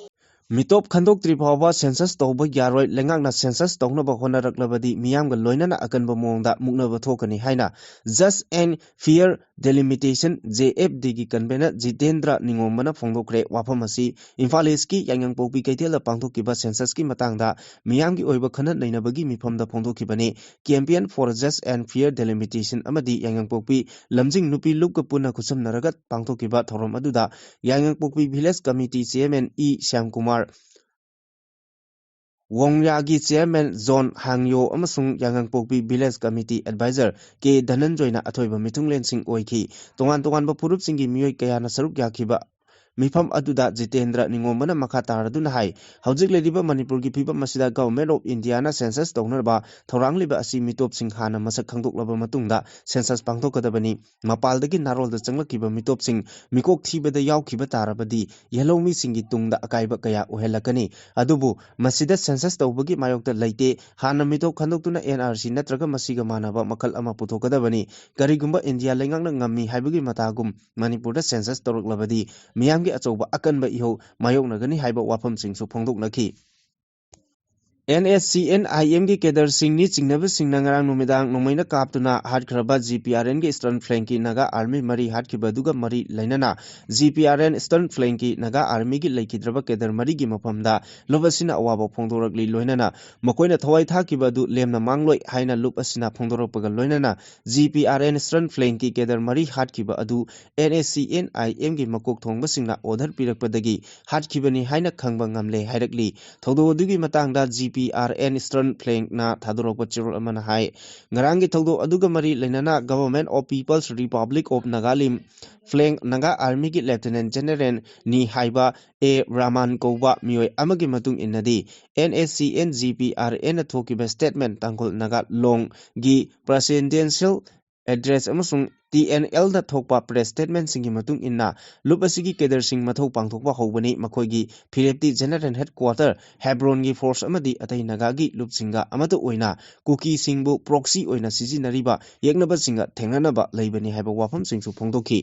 ꯃꯤꯇꯣꯞ ꯈꯟꯗꯣꯛꯇ꯭ꯔꯤ ꯐꯥꯎꯕ ꯁꯦꯟꯁꯁ ꯇꯧꯕ ꯌꯥꯔꯣꯏ꯫ ꯂꯩꯉꯥꯛꯅ ꯁꯦꯟꯁꯁ ꯇꯧꯅꯕ ꯍꯣꯠꯅꯔꯛꯂꯕꯗꯤ ꯃꯤꯌꯥꯝꯒ ꯂꯣꯏꯅꯅ ꯑꯀꯟꯕ ꯃꯑꯣꯡꯗ ꯃꯨꯛꯅꯕ ꯊꯣꯛꯀꯅꯤ ꯍꯥꯏꯅ Just and Fair Delimitation, J F ꯗꯤꯒꯤ ꯀꯟꯚꯦꯅꯔ ꯖꯤꯇꯦꯟꯗ꯭ꯔ ꯅꯤꯉꯣꯝꯕꯅ ꯐꯣꯡꯗꯣꯛꯈ꯭ꯔꯦ꯫ ꯋꯥꯐꯝ ꯑꯁꯤ ꯏꯝꯐꯥꯜ ꯏꯁꯀꯤ ꯌꯥꯏꯉꯪꯄꯣꯛꯄꯤ ꯀꯩꯊꯦꯜꯗ ꯄꯥꯡꯊꯣꯛꯈꯤꯕ ꯁꯦꯟꯁꯁꯀꯤ ꯃꯇꯥꯡꯗ ꯃꯤꯌꯥꯝꯒꯤ ꯑꯣꯏꯕ ꯈꯟꯅ ꯅꯩꯅꯕꯒꯤ ꯃꯤꯐꯝꯗ ꯐꯣꯡꯗꯣꯛꯈꯤꯕꯅꯤ꯫ Champion for Just and Fair Delimitation ꯑꯃꯗꯤ ꯌꯥꯏꯉꯪꯄꯣꯛꯄꯤ ꯂꯝꯖꯤꯡ ꯅꯨꯄꯤ ꯂꯨꯞꯀ ꯄꯨꯟꯅ ꯈꯨꯠꯁꯝꯅꯔꯒ ꯄꯥꯡꯊꯣꯛꯈꯤꯕ ꯊꯧꯔꯝ ꯑꯗꯨꯗ ꯌꯥꯏꯉꯪꯄꯣꯛꯄꯤ village committee chairman E Shyamkumar, ꯋꯣꯡꯌꯥꯒꯤ chairman zone ꯍꯥꯡꯌꯣ ꯑꯃꯁꯨꯡ ꯌꯥꯏꯉꯪꯄꯣꯛꯄꯤ ꯚꯤꯂꯦꯖ ꯀꯃꯤꯇꯤ ꯑꯦꯗꯚꯥꯏꯖꯔ ꯀꯦ ꯙꯅꯟꯖꯣꯏꯅ ꯑꯊꯣꯏꯕ ꯃꯤꯊꯨꯡꯂꯦꯟꯁꯤꯡ ꯑꯣꯏꯈꯤ꯫ ꯇꯣꯉꯥꯟ ꯇꯣꯉꯥꯟꯕ ꯐꯨꯔꯨꯞꯁꯤꯡꯒꯤ ꯃꯤꯑꯣꯏ ꯀꯌꯥꯅ ꯁꯔꯨꯛ ꯌꯥꯈꯤꯕ ꯃꯤꯐꯝ ꯑꯗꯨꯗ ꯖꯤꯇꯦꯟꯗ꯭ꯔ ꯅꯤꯉꯣꯝꯕꯅ ꯃꯈꯥ ꯇꯥꯔꯗꯨꯅ ꯍꯥꯏ, ꯍꯧꯖꯤꯛ ꯂꯩꯔꯤꯕ ꯃꯅꯤꯄꯨꯔꯒꯤ ꯐꯤꯕꯝ ꯑꯁꯤꯗ Government of Indiaꯅ ꯁꯦꯟꯁꯁ ꯇꯧꯅꯕ ꯊꯧꯔꯥꯡꯂꯤꯕ ꯑꯁꯤ ꯃꯤꯇꯣꯞꯁꯤꯡ ꯍꯥꯟꯅ ꯃꯁꯛ ꯈꯪꯗꯣꯛꯂꯕ ꯃꯇꯨꯡꯗ ꯁꯦꯟꯁꯁ ꯄꯥꯡꯊꯣꯛꯀꯗꯕꯅꯤ꯫ ꯃꯄꯥꯜꯗꯒꯤ ꯅꯥꯔꯣꯜꯗ ꯆꯪꯂꯛꯈꯤꯕ ꯃꯤꯇꯣꯞꯁꯤꯡ ꯃꯤꯀꯣꯛ ꯊꯤꯕꯗ ꯌꯥꯎꯈꯤꯕ ꯇꯥꯔꯕꯗꯤ ꯌꯦꯜꯍꯧꯃꯤꯁꯤꯡꯒꯤ ꯇꯨꯡꯗ ꯑꯀꯥꯏꯕ ꯀꯌꯥ ꯑꯣꯏꯍꯜꯂꯛꯀꯅꯤ꯫ ꯑꯗꯨꯕꯨ ꯃꯁꯤꯗ ꯁꯦꯟꯁꯁ ꯇꯧꯕꯒꯤ ꯃꯥꯌꯣꯛꯇ ꯂꯩꯇꯦ꯫ ꯍꯥꯟꯅ ꯃꯤꯇꯣꯞ ꯈꯟꯗꯣꯛꯇꯨꯅ ꯑꯦꯟ ꯑꯥꯔ ꯁꯤ ꯅꯠꯇ꯭ꯔꯒ ꯃꯁꯤꯒ ꯃꯥꯟꯅꯕ ꯃꯈꯜ ꯑꯃ ꯄꯨꯊꯣꯛꯀꯗꯕꯅꯤ꯫ ꯀꯔꯤꯒꯨꯝꯕ ꯏꯟꯗꯤꯌꯥ ꯂꯩꯉꯥꯛꯅ ꯉꯝꯃꯤ ꯍꯥꯏꯕꯒꯤ ꯃꯇꯥꯒꯨꯝ ꯃꯅꯤꯄꯨꯔꯗ ꯁꯦꯟꯁꯁ ꯇꯧꯔꯛꯂꯕꯗꯤ ꯃꯤꯌꯥꯝ ꯒꯤ ꯑꯆꯧꯕ ꯑꯀꯟꯕ ꯏꯍꯧ ꯃꯥꯌꯣꯛꯅꯒꯅꯤ ꯍꯥꯏꯕ ꯋꯥꯐꯝꯁꯤꯡꯁꯨ ꯐꯣꯡꯗꯣꯛꯅꯈꯤ꯫ NSCN-IM ꯒꯤ cadre ꯁꯤꯡꯅꯤ ꯆꯤꯡꯅꯕꯁꯤꯡꯅ ꯉꯔꯥꯡ ꯅꯨꯃꯤꯗꯥꯡ ꯅꯣꯡꯃꯩꯅ ꯀꯥꯞꯇꯨꯅ ꯍꯥꯠꯈ꯭ꯔꯕ GPRN ꯒꯤ Eastern Flank ꯀꯤ Naga Army ꯃꯔꯤ ꯍꯥꯠꯈꯤꯕ ꯑꯗꯨꯒ ꯃꯔꯤ ꯂꯩꯅꯅ GPRN Eastern Flank ꯀꯤ Naga Army ꯒꯤ ꯂꯩꯈꯤꯗ꯭ꯔꯕ cadre ꯃꯔꯤꯒꯤ ꯃꯐꯝꯗ ꯂꯨꯞ ꯑꯁꯤꯅ ꯑꯋꯥꯕ ꯐꯣꯡꯗꯣꯔꯛꯂꯤ꯫ ꯂꯣꯏꯅꯅ ꯃꯈꯣꯏꯅ ꯊꯋꯥꯏ ꯊꯥꯈꯤꯕ ꯑꯗꯨ ꯂꯦꯝꯅ ꯃꯥꯡꯂꯣꯏ ꯍꯥꯏꯅ ꯂꯨꯞ ꯑꯁꯤꯅ ꯐꯣꯡꯗꯣꯔꯛꯄꯒ ꯂꯣꯏꯅꯅ GPRN Eastern Flank ꯀꯤ cadre ꯃꯔꯤ ꯍꯥꯠꯈꯤꯕ ꯑꯗꯨ NSCN-IM ꯒꯤ ꯃꯀꯣꯛ ꯊꯣꯡꯕꯁꯤꯡꯅ order ꯄꯤꯔꯛꯄꯗꯒꯤ ꯍꯥꯠꯈꯤꯕꯅꯤ ꯍꯥꯏꯅ ꯈꯪꯕ ꯉꯝꯂꯦ ꯍꯥꯏꯔꯛꯂꯤ꯫ ꯊꯧꯗꯣꯛ ꯑꯗꯨꯒꯤ ꯃꯇꯥꯡꯗ GPRN Eastern Flank ꯅ ꯊꯥꯗꯣꯔꯛꯄ ꯆꯦꯔꯣꯜ ꯑꯃꯅ ꯍꯥꯏ, ꯉꯔꯥꯡꯒꯤ ꯊꯧꯗꯣꯛ ꯑꯗꯨꯒ ꯃꯔꯤ ꯂꯩꯅꯅ Government of People's Republic of Nagalim Flank Naga Army ꯒꯤ Lieutenant General ꯅꯤ ꯍꯥꯏꯕ A ꯔꯥꯃꯥꯟ ꯀꯧꯕ ꯃꯤꯑꯣꯏ ꯑꯃꯒꯤ ꯃꯇꯨꯡ ꯏꯟꯅꯗꯤ, NSCN GPRN ꯅ ꯊꯣꯛꯈꯤꯕ statement, ꯇꯥꯡꯈꯨꯜ ꯅꯥꯒꯥ ꯂꯣꯡꯒꯤ presidential address ꯑꯃꯁꯨꯡ TNL ꯗ ꯊꯣꯛꯄ press statement ꯁꯤꯡꯒꯤ ꯃꯇꯨꯡ ꯏꯟꯅ, ꯂꯨꯞ ꯑꯁꯤꯒꯤ cadre ꯁꯤꯡ ꯃꯊꯧ ꯄꯥꯡꯊꯣꯛꯄ ꯍꯧꯕꯅꯤ꯫ ꯃꯈꯣꯏꯒꯤ ꯐꯤꯔꯦꯞꯇꯤ General Headquarter ꯍꯦꯕ꯭ꯔꯣꯟꯒꯤ force ꯑꯃꯗꯤ ꯑꯇꯩ ꯅꯥꯒꯥꯒꯤ ꯂꯨꯞꯁꯤꯡꯒ ꯑꯃꯠꯇ ꯑꯣꯏꯅ ꯀꯨꯀꯤꯁꯤꯡꯕꯨ proxy ꯑꯣꯏꯅ ꯁꯤꯖꯤꯟꯅꯔꯤꯕ ꯌꯦꯛꯅꯕꯁꯤꯡꯒ ꯊꯦꯡꯅꯅꯕ ꯂꯩꯕꯅꯤ ꯍꯥꯏꯕ ꯋꯥꯐꯝꯁꯤꯡꯁꯨ ꯐꯣꯡꯗꯣꯛꯈꯤ꯫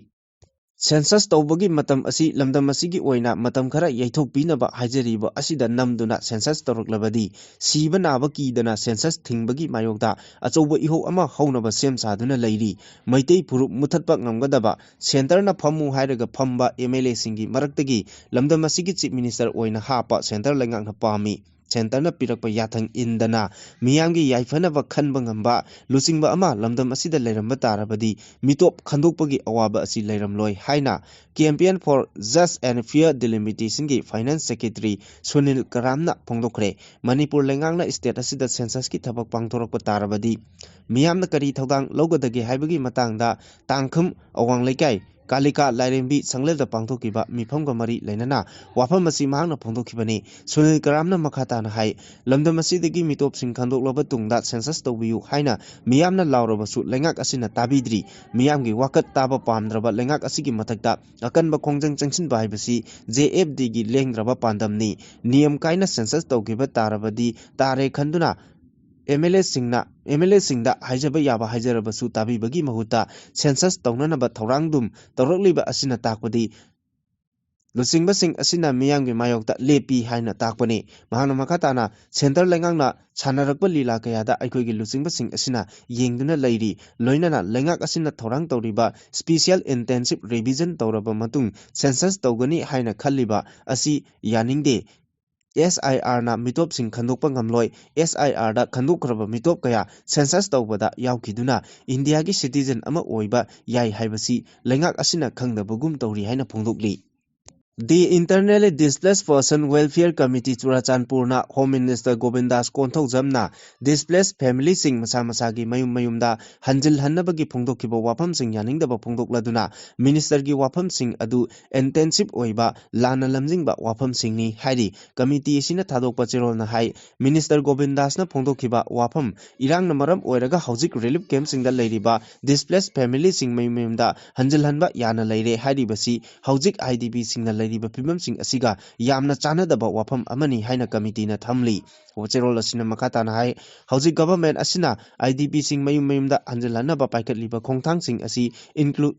Census ꯇꯧꯕꯒꯤ ꯃꯇꯝ ꯑꯁꯤ ꯂꯝꯗꯝ ꯑꯁꯤꯒꯤ ꯑꯣꯏꯅ ꯃꯇꯝ ꯈꯔ ꯌꯩꯊꯣꯛꯄꯤꯅꯕ ꯍꯥꯏꯖꯔꯤꯕ ꯑꯁꯤꯗ ꯅꯝꯗꯨꯅ census ꯇꯧꯔꯛꯂꯕꯗꯤ ꯁꯤꯕ ꯅꯥꯕ ꯀꯤꯗꯅ census ꯊꯤꯡꯕꯒꯤ ꯃꯥꯌꯣꯛꯇ ꯑꯆꯧꯕ ꯏꯍꯧ ꯑꯃ ꯍꯧꯅꯕ ꯁꯦꯝ ꯁꯥꯗꯨꯅ ꯂꯩꯔꯤ꯫ ꯃꯩꯇꯩ ꯐꯨꯔꯨꯞ ꯃꯨꯊꯠꯄ ꯉꯝꯒꯗꯕ, centre ꯅ ꯐꯝꯃꯨ ꯍꯥꯏꯔꯒ ꯐꯝꯕ MLA ꯁꯤꯡꯒꯤ ꯃꯔꯛꯇꯒꯤ ꯂꯝꯗꯝ ꯑꯁꯤꯒꯤ Chief Minister ꯑꯣꯏꯅ ꯍꯥꯞꯄ centre ꯂꯩꯉꯥꯛꯅ ꯄꯥꯝꯃꯤ꯫ Centre ꯅ ꯄꯤꯔꯛꯄ ꯌꯥꯊꯪ ꯏꯟꯗꯅ ꯃꯤꯌꯥꯝꯒꯤ ꯌꯥꯏꯐꯅꯕ ꯈꯟꯕ ꯉꯝꯕ ꯂꯨꯆꯤꯡꯕ ꯑꯃ ꯂꯝꯗꯝ ꯑꯁꯤꯗ ꯂꯩꯔꯝꯕ ꯇꯥꯔꯕꯗꯤ ꯃꯤꯇꯣꯞ ꯈꯟꯗꯣꯛꯄꯒꯤ ꯑꯋꯥꯕ ꯑꯁꯤ ꯂꯩꯔꯝꯂꯣꯏ ꯍꯥꯏꯅ Campaign for Just and Fair Delimitation ꯒꯤ Finance Secretary ꯁꯨꯅꯤꯜ ꯀꯔꯥꯝꯅ ꯐꯣꯡꯗꯣꯛꯈ꯭ꯔꯦ꯫ ꯃꯅꯤꯄꯨꯔ ꯂꯩꯉꯥꯛꯅ state ꯑꯁꯤꯗ census ꯀꯤ ꯊꯕꯛ ꯄꯥꯡꯊꯣꯔꯛꯄ ꯇꯥꯔꯕꯗꯤ ꯃꯤꯌꯥꯝꯅ ꯀꯔꯤ ꯊꯧꯗꯥꯡ ꯂꯧꯒꯗꯒꯦ ꯍꯥꯏꯕꯒꯤ ꯃꯇꯥꯡꯗ ꯇꯥꯡꯈꯨꯜ ꯑꯋꯥꯡ ꯂꯩꯀꯥꯏ ꯀꯥꯂꯤꯀꯥ ꯂꯥꯏꯔꯦꯝꯕꯤ ꯁꯪꯂꯦꯜꯗ ꯄꯥꯡꯊꯣꯛꯈꯤꯕ ꯃꯤꯐꯝꯒ ꯃꯔꯤ ꯂꯩꯅꯅ ꯋꯥꯐꯝ ꯑꯁꯤ ꯃꯍꯥꯛꯅ ꯐꯣꯡꯗꯣꯛꯈꯤꯕꯅꯤ꯫ ꯁꯨꯅꯤꯜ ꯀꯔꯥꯝꯅ ꯃꯈꯥ ꯇꯥꯅ ꯍꯥꯏ, ꯂꯝꯗꯝ ꯑꯁꯤꯗꯒꯤ ꯃꯤꯇꯣꯞꯁꯤꯡ ꯈꯟꯗꯣꯛꯂꯕ ꯇꯨꯡꯗ census ꯇꯧꯕꯤꯌꯨ ꯍꯥꯏꯅ ꯃꯤꯌꯥꯝꯅ ꯂꯥꯎꯔꯕꯁꯨ ꯂꯩꯉꯥꯛ ꯑꯁꯤꯅ ꯇꯥꯕꯤꯗ꯭ꯔꯤ꯫ ꯃꯤꯌꯥꯝꯒꯤ ꯋꯥꯀꯠ ꯇꯥꯕ ꯄꯥꯝꯗ꯭ꯔꯕ ꯂꯩꯉꯥꯛ ꯑꯁꯤꯒꯤ ꯃꯊꯛꯇ ꯑꯀꯟꯕ ꯈꯣꯡꯖꯪ ꯆꯪꯁꯤꯟꯕ ꯍꯥꯏꯕꯁꯤ JFD ꯒꯤ ꯂꯦꯡꯗ꯭ꯔꯕ ꯄꯥꯟꯗꯝꯅꯤ꯫ ꯅꯤꯌꯝ ꯀꯥꯏꯅ census ꯇꯧꯈꯤꯕ ꯇꯥꯔꯕꯗꯤ ꯇꯥꯔꯦ ꯈꯟꯗꯨꯅ MLA ꯁꯤꯡꯅ, MLA ꯁꯤꯡꯗ ꯍꯥꯏꯖꯕ ꯌꯥꯕ ꯍꯥꯏꯖꯔꯕꯁꯨ ꯇꯥꯕꯤꯕꯒꯤ ꯃꯍꯨꯠꯇ census ꯇꯧꯅꯅꯕ ꯊꯧꯔꯥꯡꯗꯨꯝ ꯇꯧꯔꯛꯂꯤꯕ ꯑꯁꯤꯅ ꯇꯥꯛꯄꯗꯤ ꯂꯨꯆꯤꯡꯕꯁꯤꯡ ꯑꯁꯤꯅ ꯃꯤꯌꯥꯝꯒꯤ ꯃꯥꯌꯣꯛꯇ ꯂꯦꯞꯄꯤ ꯍꯥꯏꯅ ꯇꯥꯛꯄꯅꯤ꯫ ꯃꯍꯥꯛꯅ ꯃꯈꯥ ꯇꯥꯅ, ꯁꯦꯟꯇꯔ ꯂꯩꯉꯥꯛꯅ ꯁꯥꯟꯅꯔꯛꯄ ꯂꯤꯂꯥ ꯀꯌꯥꯗ ꯑꯩꯈꯣꯏꯒꯤ ꯂꯨꯆꯤꯡꯕꯁꯤꯡ ꯑꯁꯤꯅ ꯌꯦꯡꯗꯨꯅ ꯂꯩꯔꯤ, ꯂꯣꯏꯅꯅ ꯂꯩꯉꯥꯛ ꯑꯁꯤꯅ ꯊꯧꯔꯥꯡ ꯇꯧꯔꯤꯕ special intensive revision ꯇꯧꯔꯕ ꯃꯇꯨꯡ census ꯇꯧꯒꯅꯤ ꯍꯥꯏꯅ ꯈꯜꯂꯤꯕ ꯑꯁꯤ ꯌꯥꯅꯤꯡꯗꯦ꯫ ꯑꯦꯁ ꯑꯥꯏ ꯑꯥꯔꯅ ꯃꯤꯇꯣꯞꯁꯤꯡ ꯈꯟꯗꯣꯛꯄ ꯉꯝꯂꯣꯏ꯫ ꯑꯦꯁ ꯑꯥꯏ ꯑꯥꯔꯗ ꯈꯟꯗꯣꯛꯈ꯭ꯔꯕ ꯃꯤꯇꯣꯞ ꯀꯌꯥ census ꯇꯧꯕꯗ ꯌꯥꯎꯈꯤꯗꯨꯅ ꯏꯟꯗꯤꯌꯥꯒꯤ citizen ꯑꯃ ꯑꯣꯏꯕ ꯌꯥꯏ ꯍꯥꯏꯕꯁꯤ ꯂꯩꯉꯥꯛ ꯑꯁꯤꯅ ꯈꯪꯗꯕꯒꯨꯝ ꯇꯧꯔꯤ ꯍꯥꯏꯅ ꯐꯣꯡꯗꯣꯛꯂꯤ꯫ The Internally Displaced Person Welfare Committee ꯆꯨꯔꯥꯆꯥꯟꯄꯨꯔꯅ Home Minister ꯒꯣꯕꯤꯟꯗꯥꯁ ꯀꯣꯟꯊꯧꯖꯝꯅ displaced familyꯁꯤꯡ ꯃꯁꯥ ꯃꯁꯥꯒꯤ ꯃꯌꯨꯝ ꯃꯌꯨꯝꯗ ꯍꯟꯖꯤꯜꯍꯟꯅꯕꯒꯤ ꯐꯣꯡꯗꯣꯛꯈꯤꯕ ꯋꯥꯐꯝꯁꯤꯡ ꯌꯥꯅꯤꯡꯗꯕ ꯐꯣꯡꯗꯣꯛꯂꯗꯨꯅ ministerꯒꯤ ꯋꯥꯐꯝꯁꯤꯡ ꯑꯗꯨ intensive ꯑꯣꯏꯕ ꯂꯥꯟꯅ ꯂꯝꯖꯤꯡꯕ ꯋꯥꯐꯝꯁꯤꯡꯅꯤ ꯍꯥꯏꯔꯤ꯫ Committeeꯁꯤꯅ ꯊꯥꯗꯣꯛꯄ ꯆꯦꯔꯣꯜꯅ ꯍꯥꯏ, minister ꯒꯣꯕꯤꯟꯗꯥꯁꯅ ꯐꯣꯡꯗꯣꯛꯈꯤꯕ ꯋꯥꯐꯝ, ꯏꯔꯥꯡꯅ ꯃꯔꯝ ꯑꯣꯏꯔꯒ ꯍꯧꯖꯤꯛ relief campꯁꯤꯡꯗ ꯂꯩꯔꯤꯕ displaced familyꯁꯤꯡ ꯃꯌꯨꯝ ꯃꯌꯨꯝꯗ ꯍꯟꯖꯤꯜꯍꯟꯕ ꯌꯥꯅ ꯂꯩꯔꯦ ꯍꯥꯏꯔꯤꯕꯁꯤ ꯍꯧꯖꯤꯛ IDPꯁꯤꯡꯅ ꯂꯩꯔꯤꯕ ꯐꯤꯕꯝꯁꯤꯡ ꯑꯁꯤꯒ ꯌꯥꯝꯅ ꯆꯥꯟꯅꯗꯕ ꯋꯥꯐꯝ ꯑꯃꯅꯤ ꯍꯥꯏꯅ committeeꯅ ꯊꯝꯂꯤ꯫ ꯆꯦꯔꯣꯜ ꯑꯁꯤꯅ ꯃꯈꯥ ꯇꯥꯅ ꯍꯥꯏ, ꯍꯧꯖꯤꯛ government ꯑꯁꯤꯅ IDPꯁꯤꯡ ꯃꯌꯨꯝ ꯃꯌꯨꯝꯗ ꯍꯟꯖꯤꯜꯍꯟꯅꯕ ꯄꯥꯏꯈꯠꯂꯤꯕ ꯈꯣꯡꯊꯥꯡꯁꯤꯡ ꯑꯁꯤ inclu-,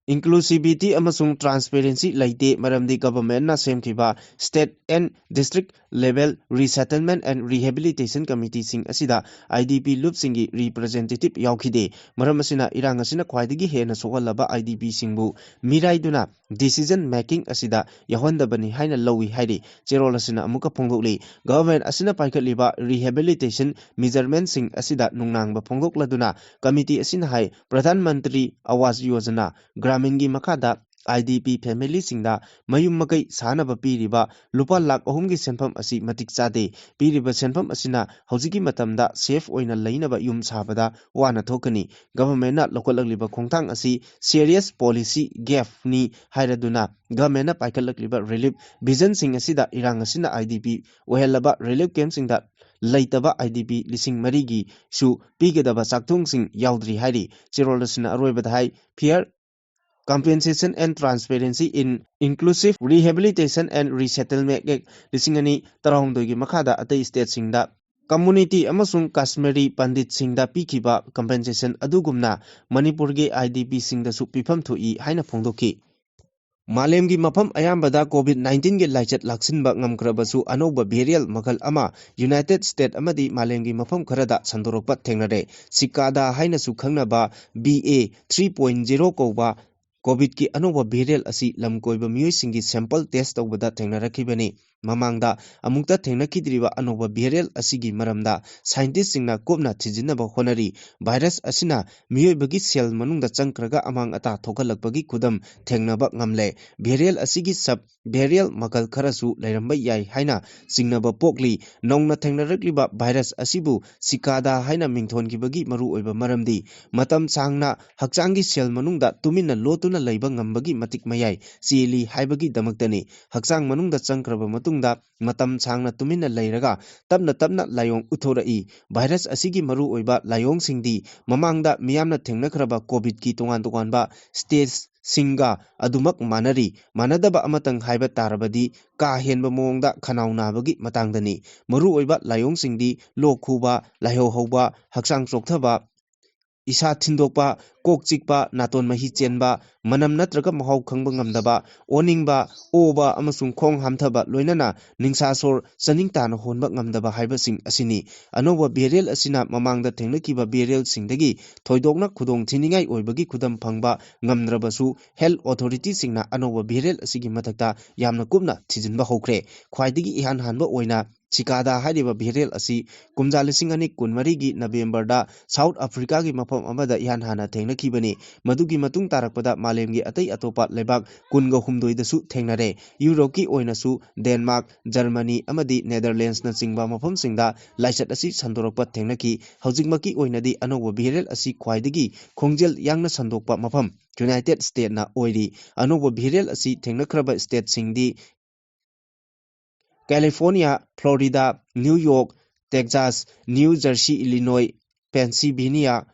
inclusivity ꯑꯃꯁꯨꯡ transparency ꯂꯩꯇꯦ, ꯃꯔꯝꯗꯤ governmentꯅ ꯁꯦꯝꯈꯤꯕ state and district level resettlement and rehabilitation committeeꯁꯤꯡ ꯑꯁꯤꯗ IDP ꯂꯨꯞꯁꯤꯡꯒꯤ representative ꯌꯥꯎꯈꯤꯗꯦ꯫ ꯃꯔꯝ ꯑꯁꯤꯅ ꯏꯔꯥꯡ ꯑꯁꯤꯅ ꯈ꯭ꯋꯥꯏꯗꯒꯤ ꯍꯦꯟꯅ ꯁꯣꯛꯍꯜꯂꯕ IDPꯁꯤꯡꯕꯨ ꯃꯤꯔꯥꯏꯗꯨꯅ decision making ꯑꯁꯤꯗ ꯌꯥꯎꯍꯟꯗꯕꯅꯤ ꯍꯥꯏꯅ ꯂꯧꯏ ꯍꯥꯏꯔꯤ꯫ ꯆꯦꯔꯣꯜ ꯑꯁꯤꯅ ꯑꯃꯨꯛꯀ ꯐꯣꯡꯗꯣꯛꯂꯤ, government ꯑꯁꯤꯅ ꯄꯥꯏꯈꯠꯂꯤꯕ rehabilitation measurementꯁꯤꯡ ꯑꯁꯤꯗ ꯅꯨꯡꯅꯥꯡꯕ ꯐꯣꯡꯗꯣꯛꯂꯗꯨꯅ committee ꯑꯁꯤꯅ ꯍꯥꯏ, ꯄ꯭ꯔꯙꯥꯟ ꯃꯟꯇ꯭ꯔꯤ ꯑꯋꯥꯁ ꯌꯣꯖꯅꯥ ꯒ꯭ꯔꯥꯃꯤꯟꯒꯤ ꯃꯈꯥꯗ IDP familyꯁꯤꯡꯗ ꯃꯌꯨꯝ ꯃꯀꯩ ꯁꯥꯅꯕ ꯄꯤꯔꯤꯕ ꯂꯨꯄꯥ ꯂꯥꯈ ꯑꯍꯨꯝꯒꯤ ꯁꯦꯟꯐꯝ ꯑꯁꯤ ꯃꯇꯤꯛ ꯆꯥꯗꯦ꯫ ꯄꯤꯔꯤꯕ ꯁꯦꯟꯐꯝ ꯑꯁꯤꯅ ꯍꯧꯖꯤꯛꯀꯤ ꯃꯇꯝꯗ safe ꯑꯣꯏꯅ ꯂꯩꯅꯕ ꯌꯨꯝ ꯁꯥꯕꯗ ꯋꯥꯅ ꯊꯣꯛꯀꯅꯤ꯫ Governmentꯅ ꯂꯧꯈꯠꯂꯛꯂꯤꯕ ꯈꯣꯡꯊꯥꯡ ꯑꯁꯤ serious policy gapꯅꯤ ꯍꯥꯏꯔꯗꯨꯅ governmentꯅ ꯄꯥꯏꯈꯠꯂꯛꯂꯤꯕ relief visionꯁꯤꯡ ꯑꯁꯤꯗ ꯏꯔꯥꯡ ꯑꯁꯤꯅ IDP ꯑꯣꯏꯍꯜꯂꯕ relief campꯁꯤꯡꯗ ꯂꯩꯇꯕ IDP ꯂꯤꯁꯤꯡ ꯃꯔꯤꯒꯤꯁꯨ ꯄꯤꯒꯗꯕ ꯆꯥꯛꯊꯨꯡꯁꯤꯡ ꯌꯥꯎꯗ꯭ꯔꯤ ꯍꯥꯏꯔꯤ꯫ ꯆꯦꯔꯣꯜ ꯑꯁꯤꯅ ꯑꯔꯣꯏꯕꯗ ꯍꯥꯏ, fair compensation and transparency in inclusive rehabilitation and resettlement act ꯂꯤꯁꯤꯡ ꯑꯅꯤ ꯇꯔꯥꯍꯨꯝꯗꯣꯏꯒꯤ ꯃꯈꯥꯗ ꯑꯇꯩ stateꯁꯤꯡꯗ community ꯑꯃꯁꯨꯡ Kashmiri ꯄꯟꯗꯤꯠꯁꯤꯡꯗ ꯄꯤꯈꯤꯕ compensation ꯑꯗꯨꯒꯨꯝꯅ ꯃꯅꯤꯄꯨꯔꯒꯤ IDPꯁꯤꯡꯗꯁꯨ ꯄꯤꯐꯝ ꯊꯣꯛꯏ ꯍꯥꯏꯅ ꯐꯣꯡꯗꯣꯛꯈꯤ꯫ ꯃꯥꯂꯦꯝꯒꯤ ꯃꯐꯝ ꯑꯌꯥꯝꯕꯗ COVID nineteen ꯒꯤ ꯂꯥꯏꯆꯠ ꯂꯥꯛꯁꯤꯟꯕ ꯉꯝꯈ꯭ꯔꯕꯁꯨ, ꯑꯅꯧꯕ variant ꯃꯈꯜ ꯑꯃ United States ꯑꯃꯗꯤ ꯃꯥꯂꯦꯝꯒꯤ ꯃꯐꯝ ꯈꯔꯗ ꯁꯟꯗꯣꯔꯛꯄ ꯊꯦꯡꯅꯔꯦ꯫ ꯁꯤꯀꯥꯗꯥ ꯍꯥꯏꯅꯁꯨ ꯈꯪꯅꯕ B A three point zero ꯀꯧꯕ COVIDꯀꯤ ꯑꯅꯧꯕ variant ꯑꯁꯤ ꯂꯝ ꯀꯣꯏꯕ ꯃꯤꯑꯣꯏꯁꯤꯡꯒꯤ sample test ꯇꯧꯕꯗ ꯊꯦꯡꯅꯔꯛꯈꯤꯕꯅꯤ꯫ ꯃꯃꯥꯡꯗ ꯑꯃꯨꯛꯇ ꯊꯦꯡꯅꯈꯤꯗ꯭ꯔꯤꯕ ꯑꯅꯧꯕ variant ꯑꯁꯤꯒꯤ ꯃꯔꯝꯗ scientistꯁꯤꯡꯅ ꯀꯨꯞꯅ ꯊꯤꯖꯤꯟꯅꯕ ꯍꯣꯠꯅꯔꯤ꯫ Virus ꯑꯁꯤꯅ ꯃꯤꯑꯣꯏꯕꯒꯤ cell ꯃꯅꯨꯡꯗ ꯆꯪꯈ꯭ꯔꯒ ꯑꯃꯥꯡ ꯑꯇꯥ ꯊꯣꯛꯍꯜꯂꯛꯄꯒꯤ ꯈꯨꯗꯝ ꯊꯦꯡꯅꯕ ꯉꯝꯂꯦ꯫ Variant ꯑꯁꯤꯒꯤ sub variant ꯃꯈꯜ ꯈꯔꯁꯨ ꯂꯩꯔꯝꯕ ꯌꯥꯏ ꯍꯥꯏꯅ ꯆꯤꯡꯅꯕ ꯄꯣꯛꯂꯤ꯫ ꯅꯧꯅ ꯊꯦꯡꯅꯔꯛꯂꯤꯕ virus ꯑꯁꯤꯕꯨ ꯁꯤꯀꯥꯗꯥ ꯍꯥꯏꯅ ꯃꯤꯡꯊꯣꯟꯈꯤꯕꯒꯤ ꯃꯔꯨꯑꯣꯏꯕ ꯃꯔꯝꯗꯤ ꯃꯇꯝ ꯁꯥꯡꯅ ꯍꯛꯆꯥꯡꯒꯤ cell ꯃꯅꯨꯡꯗ ꯇꯨꯃꯤꯟꯅ ꯂꯣꯠꯇꯨꯅ ꯂꯩꯕ ꯉꯝꯕꯒꯤ ꯃꯇꯤꯛ ꯃꯌꯥꯏ ꯆꯦꯜꯂꯤ ꯍꯥꯏꯕꯒꯤꯗꯃꯛꯇꯅꯤ꯫ ꯍꯛꯆꯥꯡ ꯃꯅꯨꯡꯗ ꯆꯪꯈ꯭ꯔꯕ ꯃꯇꯨꯡꯗ ꯃꯇꯝ ꯁꯥꯡꯅ ꯇꯨꯃꯤꯟꯅ ꯂꯩꯔꯒ ꯇꯞꯅ ꯇꯞꯅ ꯂꯥꯏꯑꯣꯡ ꯎꯠꯊꯣꯔꯛꯏ꯫ Virus ꯑꯁꯤꯒꯤ ꯃꯔꯨꯑꯣꯏꯕ ꯂꯥꯏꯑꯣꯡꯁꯤꯡꯗꯤ ꯃꯃꯥꯡꯗ ꯃꯤꯌꯥꯝꯅ ꯊꯦꯡꯅꯈ꯭ꯔꯕ COVIDꯀꯤ ꯇꯣꯉꯥꯟ ꯇꯣꯉꯥꯟꯕ stageꯁꯤꯡꯒ ꯑꯗꯨꯃꯛ ꯃꯥꯟꯅꯔꯤ꯫ ꯃꯥꯟꯅꯗꯕ ꯑꯃꯇꯪ ꯍꯥꯏꯕ ꯇꯥꯔꯕꯗꯤ ꯀꯥ ꯍꯦꯟꯕ ꯃꯑꯣꯡꯗ ꯈꯅꯥꯎ ꯅꯥꯕꯒꯤ ꯃꯇꯥꯡꯗꯅꯤ꯫ ꯃꯔꯨꯑꯣꯏꯕ ꯂꯥꯏꯑꯣꯡꯁꯤꯡꯗꯤ ꯂꯣꯛ ꯈꯨꯕ, ꯂꯥꯏꯍꯧ ꯍꯧꯕ, ꯍꯛꯆꯥꯡ ꯆꯣꯛꯊꯕ, ꯏꯁꯥ ꯊꯤꯟꯗꯣꯛꯄ, ꯀꯣꯛ ꯆꯤꯛꯄ, ꯅꯥꯇꯣꯟ ꯃꯍꯤ ꯆꯦꯟꯕ, ꯃꯅꯝ ꯅꯠꯇ꯭ꯔꯒ ꯃꯍꯥꯎ ꯈꯪꯕ ꯉꯝꯗꯕ, ꯑꯣꯅꯤꯡꯕ, ꯑꯣꯕ ꯑꯃꯁꯨꯡ ꯈꯣꯡ ꯍꯥꯝꯊꯕ, ꯂꯣꯏꯅꯅ ꯅꯤꯡꯁꯥ ꯁꯣꯔ ꯆꯥꯅꯤꯡ ꯇꯥꯅ ꯍꯣꯟꯕ ꯉꯝꯗꯕ ꯍꯥꯏꯕꯁꯤꯡ ꯑꯁꯤꯅꯤ꯫ ꯑꯅꯧꯕ variant ꯑꯁꯤꯅ ꯃꯃꯥꯡꯗ ꯊꯦꯡꯅꯈꯤꯕ variantꯁꯤꯡꯗꯒꯤ ꯊꯣꯏꯗꯣꯛꯅ ꯈꯨꯗꯣꯡ ꯊꯤꯅꯤꯡꯉꯥꯏ ꯑꯣꯏꯕꯒꯤ ꯈꯨꯗꯝ ꯐꯪꯕ ꯉꯝꯗ꯭ꯔꯕꯁꯨ, health authorityꯁꯤꯡꯅ ꯑꯅꯧꯕ variant ꯑꯁꯤꯒꯤ ꯃꯊꯛꯇ ꯌꯥꯝꯅ ꯀꯨꯞꯅ ꯊꯤꯖꯤꯟꯕ ꯍꯧꯈ꯭ꯔꯦ꯫ ꯈ꯭ꯋꯥꯏꯗꯒꯤ ꯏꯍꯥꯟ ꯍꯥꯟꯕ ꯑꯣꯏꯅ ꯁꯤꯀꯥꯗꯥ ꯍꯥꯏꯔꯤꯕ variant ꯑꯁꯤ ꯀꯨꯝꯖꯥ ꯂꯤꯁꯤꯡ ꯑꯅꯤ ꯀꯨꯟꯃꯔꯤꯒꯤ Novemberꯗ South Africaꯒꯤ ꯃꯐꯝ ꯑꯃꯗ ꯏꯍꯥꯟ ꯍꯥꯟꯅ ꯊꯦꯡꯅꯈꯤꯕꯅꯤ꯫ ꯃꯗꯨꯒꯤ ꯃꯇꯨꯡ ꯇꯥꯔꯛꯄꯗ ꯃꯥꯂꯦꯝꯒꯤ ꯑꯇꯩ ꯑꯇꯣꯞꯄ ꯂꯩꯕꯥꯛ ꯀꯨꯟꯒ ꯍꯨꯝꯗꯣꯏꯗꯁꯨ ꯊꯦꯡꯅꯔꯦ꯫ Europeꯀꯤ ꯑꯣꯏꯅꯁꯨ Denmark, Germany ꯑꯃꯗꯤ Netherlandsꯅꯆꯤꯡꯕ ꯃꯐꯝꯁꯤꯡꯗ ꯂꯥꯏꯆꯠ ꯑꯁꯤ ꯁꯟꯗꯣꯔꯛꯄ ꯊꯦꯡꯅꯈꯤ꯫ ꯍꯧꯖꯤꯛꯃꯛꯀꯤ ꯑꯣꯏꯅꯗꯤ ꯑꯅꯧꯕ variant ꯑꯁꯤ ꯈ꯭ꯋꯥꯏꯗꯒꯤ ꯈꯣꯡꯖꯦꯜ ꯌꯥꯡꯅ ꯁꯟꯗꯣꯛꯄ ꯃꯐꯝ United Statesꯅ ꯑꯣꯏꯔꯤ꯫ ꯑꯅꯧꯕ variant ꯑꯁꯤ ꯊꯦꯡꯅꯈ꯭ꯔꯕ stateꯁꯤꯡꯗꯤ California, Florida, New York, Texas, New Jersey, Illinois, Pennsylvania,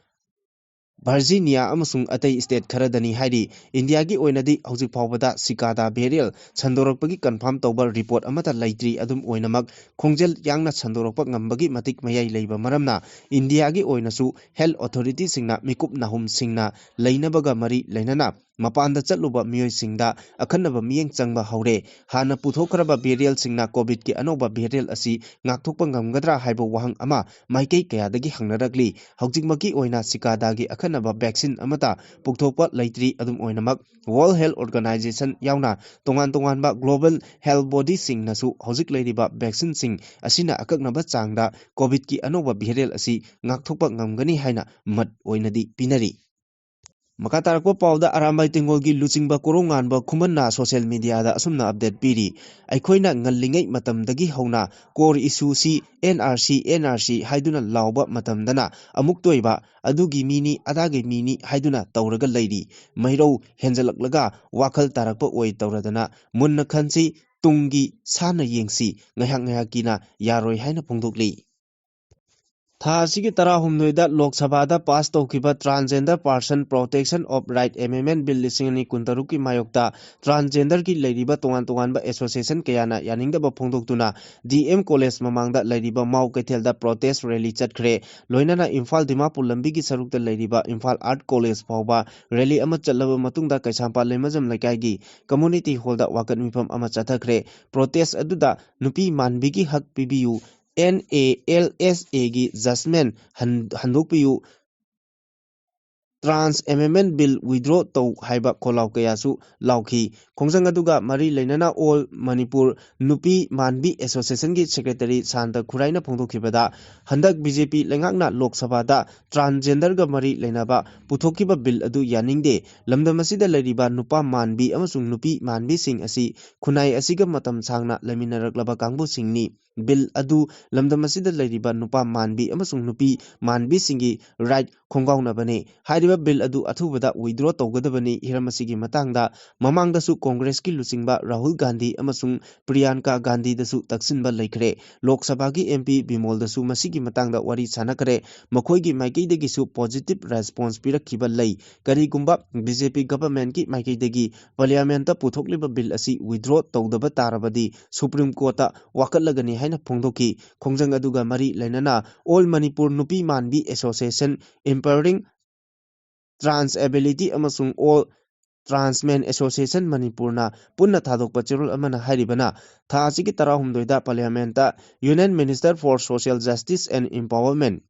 Virginia ꯑꯃꯁꯨꯡ ꯑꯇꯩ state ꯈꯔꯗꯅꯤ ꯍꯥꯏꯔꯤ꯫ ꯏꯟꯗꯤꯌꯥꯒꯤ ꯑꯣꯏꯅꯗꯤ ꯍꯧꯖꯤꯛ ꯐꯥꯎꯕꯗ ꯁꯤꯀꯥꯗꯥ variant ꯁꯟꯗꯣꯔꯛꯄꯒꯤ confirm ꯇꯧꯕ report ꯑꯃꯠꯇ ꯂꯩꯇ꯭ꯔꯤ꯫ ꯑꯗꯨꯝ ꯑꯣꯏꯅꯃꯛ, ꯈꯣꯡꯖꯦꯜ ꯌꯥꯡꯅ ꯁꯟꯗꯣꯔꯛꯄ ꯉꯝꯕꯒꯤ ꯃꯇꯤꯛ ꯃꯌꯥꯏ ꯂꯩꯕ ꯃꯔꯝꯅ ꯏꯟꯗꯤꯌꯥꯒꯤ ꯑꯣꯏꯅꯁꯨ health authorityꯁꯤꯡꯅ ꯃꯤꯀꯨꯞ ꯅꯥꯍꯨꯝꯁꯤꯡꯅ ꯂꯩꯅꯕꯒ ꯃꯔꯤ ꯂꯩꯅꯅ ꯃꯄꯥꯟꯗ ꯆꯠꯂꯨꯕ ꯃꯤꯑꯣꯏꯁꯤꯡꯗ ꯑꯈꯟꯅꯕ ꯃꯤꯠꯌꯦꯡ ꯆꯪꯕ ꯍꯧꯔꯦ꯫ ꯍꯥꯟꯅ ꯄꯨꯊꯣꯛꯈ꯭ꯔꯕ variantꯁꯤꯡꯅ COVIDꯀꯤ ꯑꯅꯧꯕ variant ꯑꯁꯤ ꯉꯥꯛꯊꯣꯛꯄ ꯉꯝꯒꯗ꯭ꯔꯥ ꯍꯥꯏꯕ ꯋꯥꯍꯪ ꯑꯃ ꯃꯥꯏꯀꯩ ꯀꯌꯥꯗꯒꯤ ꯍꯪꯅꯔꯛꯂꯤ꯫ ꯍꯧꯖꯤꯛꯃꯛꯀꯤ ꯑꯣꯏꯅ ꯆꯤꯀꯥꯗꯥꯒꯤ ꯑꯈꯟꯅꯕ vaccine ꯑꯃꯠꯇ ꯄꯨꯊꯣꯛꯄ ꯂꯩꯇ꯭ꯔꯤ꯫ ꯑꯗꯨꯝ ꯑꯣꯏꯅꯃꯛ, World Health Organization ꯌꯥꯎꯅ ꯇꯣꯉꯥꯟ ꯇꯣꯉꯥꯟꯕ global health bodyꯁꯤꯡꯅꯁꯨ ꯍꯧꯖꯤꯛ ꯂꯩꯔꯤꯕ vaccineꯁꯤꯡ ꯑꯁꯤꯅ ꯑꯀꯛꯅꯕ ꯆꯥꯡꯗ COVIDꯀꯤ ꯑꯅꯧꯕ variant ꯑꯁꯤ ꯉꯥꯛꯊꯣꯛꯄ ꯉꯝꯒꯅꯤ ꯍꯥꯏꯅ ꯃꯠ ꯑꯣꯏꯅꯗꯤ ꯄꯤꯅꯔꯤ꯫ ꯃꯈꯥ ꯇꯥꯔꯛꯄ ꯄꯥꯎꯗ ꯑꯔꯥꯝꯕꯥꯏ ꯇꯦꯡꯒꯣꯜꯒꯤ ꯂꯨꯆꯤꯡꯕ ꯀꯣꯔꯧꯉꯥꯟꯕ ꯈꯨꯃꯟꯅ social mediaꯗ ꯑꯁꯨꯝꯅ update ꯄꯤꯔꯤ: "ꯑꯩꯈꯣꯏꯅ ꯉꯜꯂꯤꯉꯩ ꯃꯇꯝꯗꯒꯤ ꯍꯧꯅ core issueꯁꯤ NRC, NRC ꯍꯥꯏꯗꯨꯅ ꯂꯥꯎꯕ ꯃꯇꯝꯗꯅ ꯑꯃꯨꯛꯇ ꯑꯣꯏꯕ, ꯑꯗꯨꯒꯤ ꯃꯤꯅꯤ, ꯑꯗꯥꯒꯤ ꯃꯤꯅꯤ ꯍꯥꯏꯗꯨꯅ ꯇꯧꯔꯒ ꯂꯩꯔꯤ꯫ ꯃꯩꯔꯧ ꯍꯦꯟꯖꯜꯂꯛꯂꯒ ꯋꯥꯈꯜ ꯇꯥꯔꯛꯄ ꯑꯣꯏ ꯇꯧꯔꯗꯅ ꯃꯨꯟꯅ ꯈꯟꯁꯤ, ꯇꯨꯡꯒꯤ ꯁꯥꯟꯅ ꯌꯦꯡꯁꯤ, ꯉꯥꯏꯍꯥꯛ ꯉꯥꯏꯍꯥꯛꯀꯤꯅ ꯌꯥꯔꯣꯏ" ꯍꯥꯏꯅ ꯐꯣꯡꯗꯣꯛꯂꯤ꯫ ꯊꯥ ꯑꯁꯤꯒꯤ ꯇꯔꯥꯍꯨꯝꯗꯣꯏꯗ ꯂꯣꯛ ꯁꯚꯥꯗ pass ꯇꯧꯈꯤꯕ Transgender Person Protection of Right Amendment Bill ꯂꯤꯁꯤꯡ ꯑꯅꯤ ꯀꯨꯟꯇꯔꯨꯛꯀꯤ ꯃꯥꯌꯣꯛꯇ transgenderꯒꯤ ꯂꯩꯔꯤꯕ ꯇꯣꯉꯥꯟ ꯇꯣꯉꯥꯟꯕ association ꯀꯌꯥꯅ ꯌꯥꯅꯤꯡꯗꯕ ꯐꯣꯡꯗꯣꯛꯇꯨꯅ D M College ꯃꯃꯥꯡꯗ ꯂꯩꯔꯤꯕ ꯃꯥꯎ ꯀꯩꯊꯦꯜꯗ protest rally ꯆꯠꯈ꯭ꯔꯦ꯫ ꯂꯣꯏꯅꯅ ꯏꯝꯐꯥꯜ ꯗꯤꯃꯥꯄꯨꯔ ꯂꯝꯕꯤꯒꯤ ꯁꯔꯨꯛꯇ ꯂꯩꯔꯤꯕ ꯏꯝꯐꯥꯜ Art College ꯐꯥꯎꯕ rally ꯑꯃ ꯆꯠꯂꯕ ꯃꯇꯨꯡꯗ ꯀꯩꯁꯥꯝꯄꯥꯠ ꯂꯩꯃꯖꯝ ꯂꯩꯀꯥꯏꯒꯤ community hallꯗ ꯋꯥꯀꯠ ꯃꯤꯐꯝ ꯑꯃ ꯆꯠꯊꯈ꯭ꯔꯦ꯫ Protest ꯑꯗꯨꯗ "ꯅꯨꯄꯤ ꯃꯥꯟꯕꯤꯒꯤ ꯍꯛ ꯄꯤꯕꯤꯌꯨ", N A L S Aꯒꯤ judgment ꯍꯟ-, ꯍꯟꯗꯣꯛꯄꯤꯌꯨ, Trans Amendment Bill withdraw ꯇꯧ ꯍꯥꯏꯕ ꯈꯣꯜꯂꯥꯎ ꯀꯌꯥꯁꯨ ꯂꯥꯎꯈꯤ꯫ ꯈꯣꯡꯖꯪ ꯑꯗꯨꯒ ꯃꯔꯤ ꯂꯩꯅꯅ All Manipur ꯅꯨꯄꯤ ꯃꯥꯟꯕꯤ Associationꯒꯤ secretary ꯁꯥꯟꯇ ꯈꯨꯔꯥꯏꯅ ꯐꯣꯡꯗꯣꯛꯈꯤꯕꯗ, ꯍꯟꯗꯛ B J P ꯂꯩꯉꯥꯛꯅ ꯂꯣꯛ ꯁꯚꯥꯗ transgenderꯒ ꯃꯔꯤ ꯂꯩꯅꯕ ꯄꯨꯊꯣꯛꯈꯤꯕ bill ꯑꯗꯨ ꯌꯥꯅꯤꯡꯗꯦ꯫ ꯂꯝꯗꯝ ꯑꯁꯤꯗ ꯂꯩꯔꯤꯕ ꯅꯨꯄꯥ ꯃꯥꯟꯕꯤ ꯑꯃꯁꯨꯡ ꯅꯨꯄꯤ ꯃꯥꯟꯕꯤꯁꯤꯡ ꯑꯁꯤ ꯈꯨꯟꯅꯥꯏ ꯑꯁꯤꯒ ꯃꯇꯝ ꯁꯥꯡꯅ ꯂꯩꯃꯤꯟꯅꯔꯛꯂꯕ ꯀꯥꯡꯕꯨꯁꯤꯡꯅꯤ꯫ Bill ꯑꯗꯨ ꯂꯝꯗꯝ ꯑꯁꯤꯗ ꯂꯩꯔꯤꯕ ꯅꯨꯄꯥ ꯃꯥꯟꯕꯤ ꯑꯃꯁꯨꯡ ꯅꯨꯄꯤ ꯃꯥꯟꯕꯤꯁꯤꯡꯒꯤ right ꯈꯣꯡꯒꯥꯎꯅꯕꯅꯤ꯫ ꯍꯥꯏꯔꯤꯕ bill ꯑꯗꯨ ꯑꯊꯨꯕꯗ withdraw ꯇꯧꯒꯗꯕꯅꯤ꯫ ꯍꯤꯔꯝ ꯑꯁꯤꯒꯤ ꯃꯇꯥꯡꯗ ꯃꯃꯥꯡꯗꯁꯨ Congressꯀꯤ ꯂꯨꯆꯤꯡꯕ ꯔꯥꯍꯨꯜ ꯒꯥꯟꯙꯤ ꯑꯃꯁꯨꯡ ꯄ꯭ꯔꯤꯌꯥꯟꯀꯥ ꯒꯥꯟꯙꯤꯗꯁꯨ ꯇꯛꯁꯤꯟꯕ ꯂꯩꯈ꯭ꯔꯦ꯫ ꯂꯣꯛ ꯁꯚꯥꯒꯤ M P ꯕꯤꯃꯣꯜꯗꯁꯨ ꯃꯁꯤꯒꯤ ꯃꯇꯥꯡꯗ ꯋꯥꯔꯤ ꯁꯥꯟꯅꯈ꯭ꯔꯦ꯫ ꯃꯈꯣꯏꯒꯤ ꯃꯥꯏꯀꯩꯗꯒꯤꯁꯨ positive response ꯄꯤꯔꯛꯈꯤꯕ ꯂꯩ꯫ ꯀꯔꯤꯒꯨꯝꯕ B J P governmentꯀꯤ ꯃꯥꯏꯀꯩꯗꯒꯤ Parliamentꯇ ꯄꯨꯊꯣꯛꯂꯤꯕ bill ꯑꯁꯤ withdraw ꯇꯧꯗꯕ ꯇꯥꯔꯕꯗꯤ, Supreme Courtꯇ ꯋꯥꯀꯠꯂꯒꯅꯤ ꯍꯥꯏꯅ ꯐꯣꯡꯗꯣꯛꯈꯤ꯫ ꯈꯣꯡꯖꯪ ꯑꯗꯨꯒ ꯃꯔꯤ ꯂꯩꯅꯅ All Manipur ꯅꯨꯄꯤ ꯃꯥꯟꯕꯤ Association, Empowering Trans Ability ꯑꯃꯁꯨꯡ All Transmen Association ꯃꯅꯤꯄꯨꯔꯅ ꯄꯨꯟꯅ ꯊꯥꯗꯣꯛꯄ ꯆꯦꯔꯣꯜ ꯑꯃꯅ ꯍꯥꯏꯔꯤꯕꯅ, ꯊꯥ ꯑꯁꯤꯒꯤ ꯇꯔꯥꯍꯨꯝꯗꯣꯏꯗ Parliament Union Minister for Social Justice and Empowerment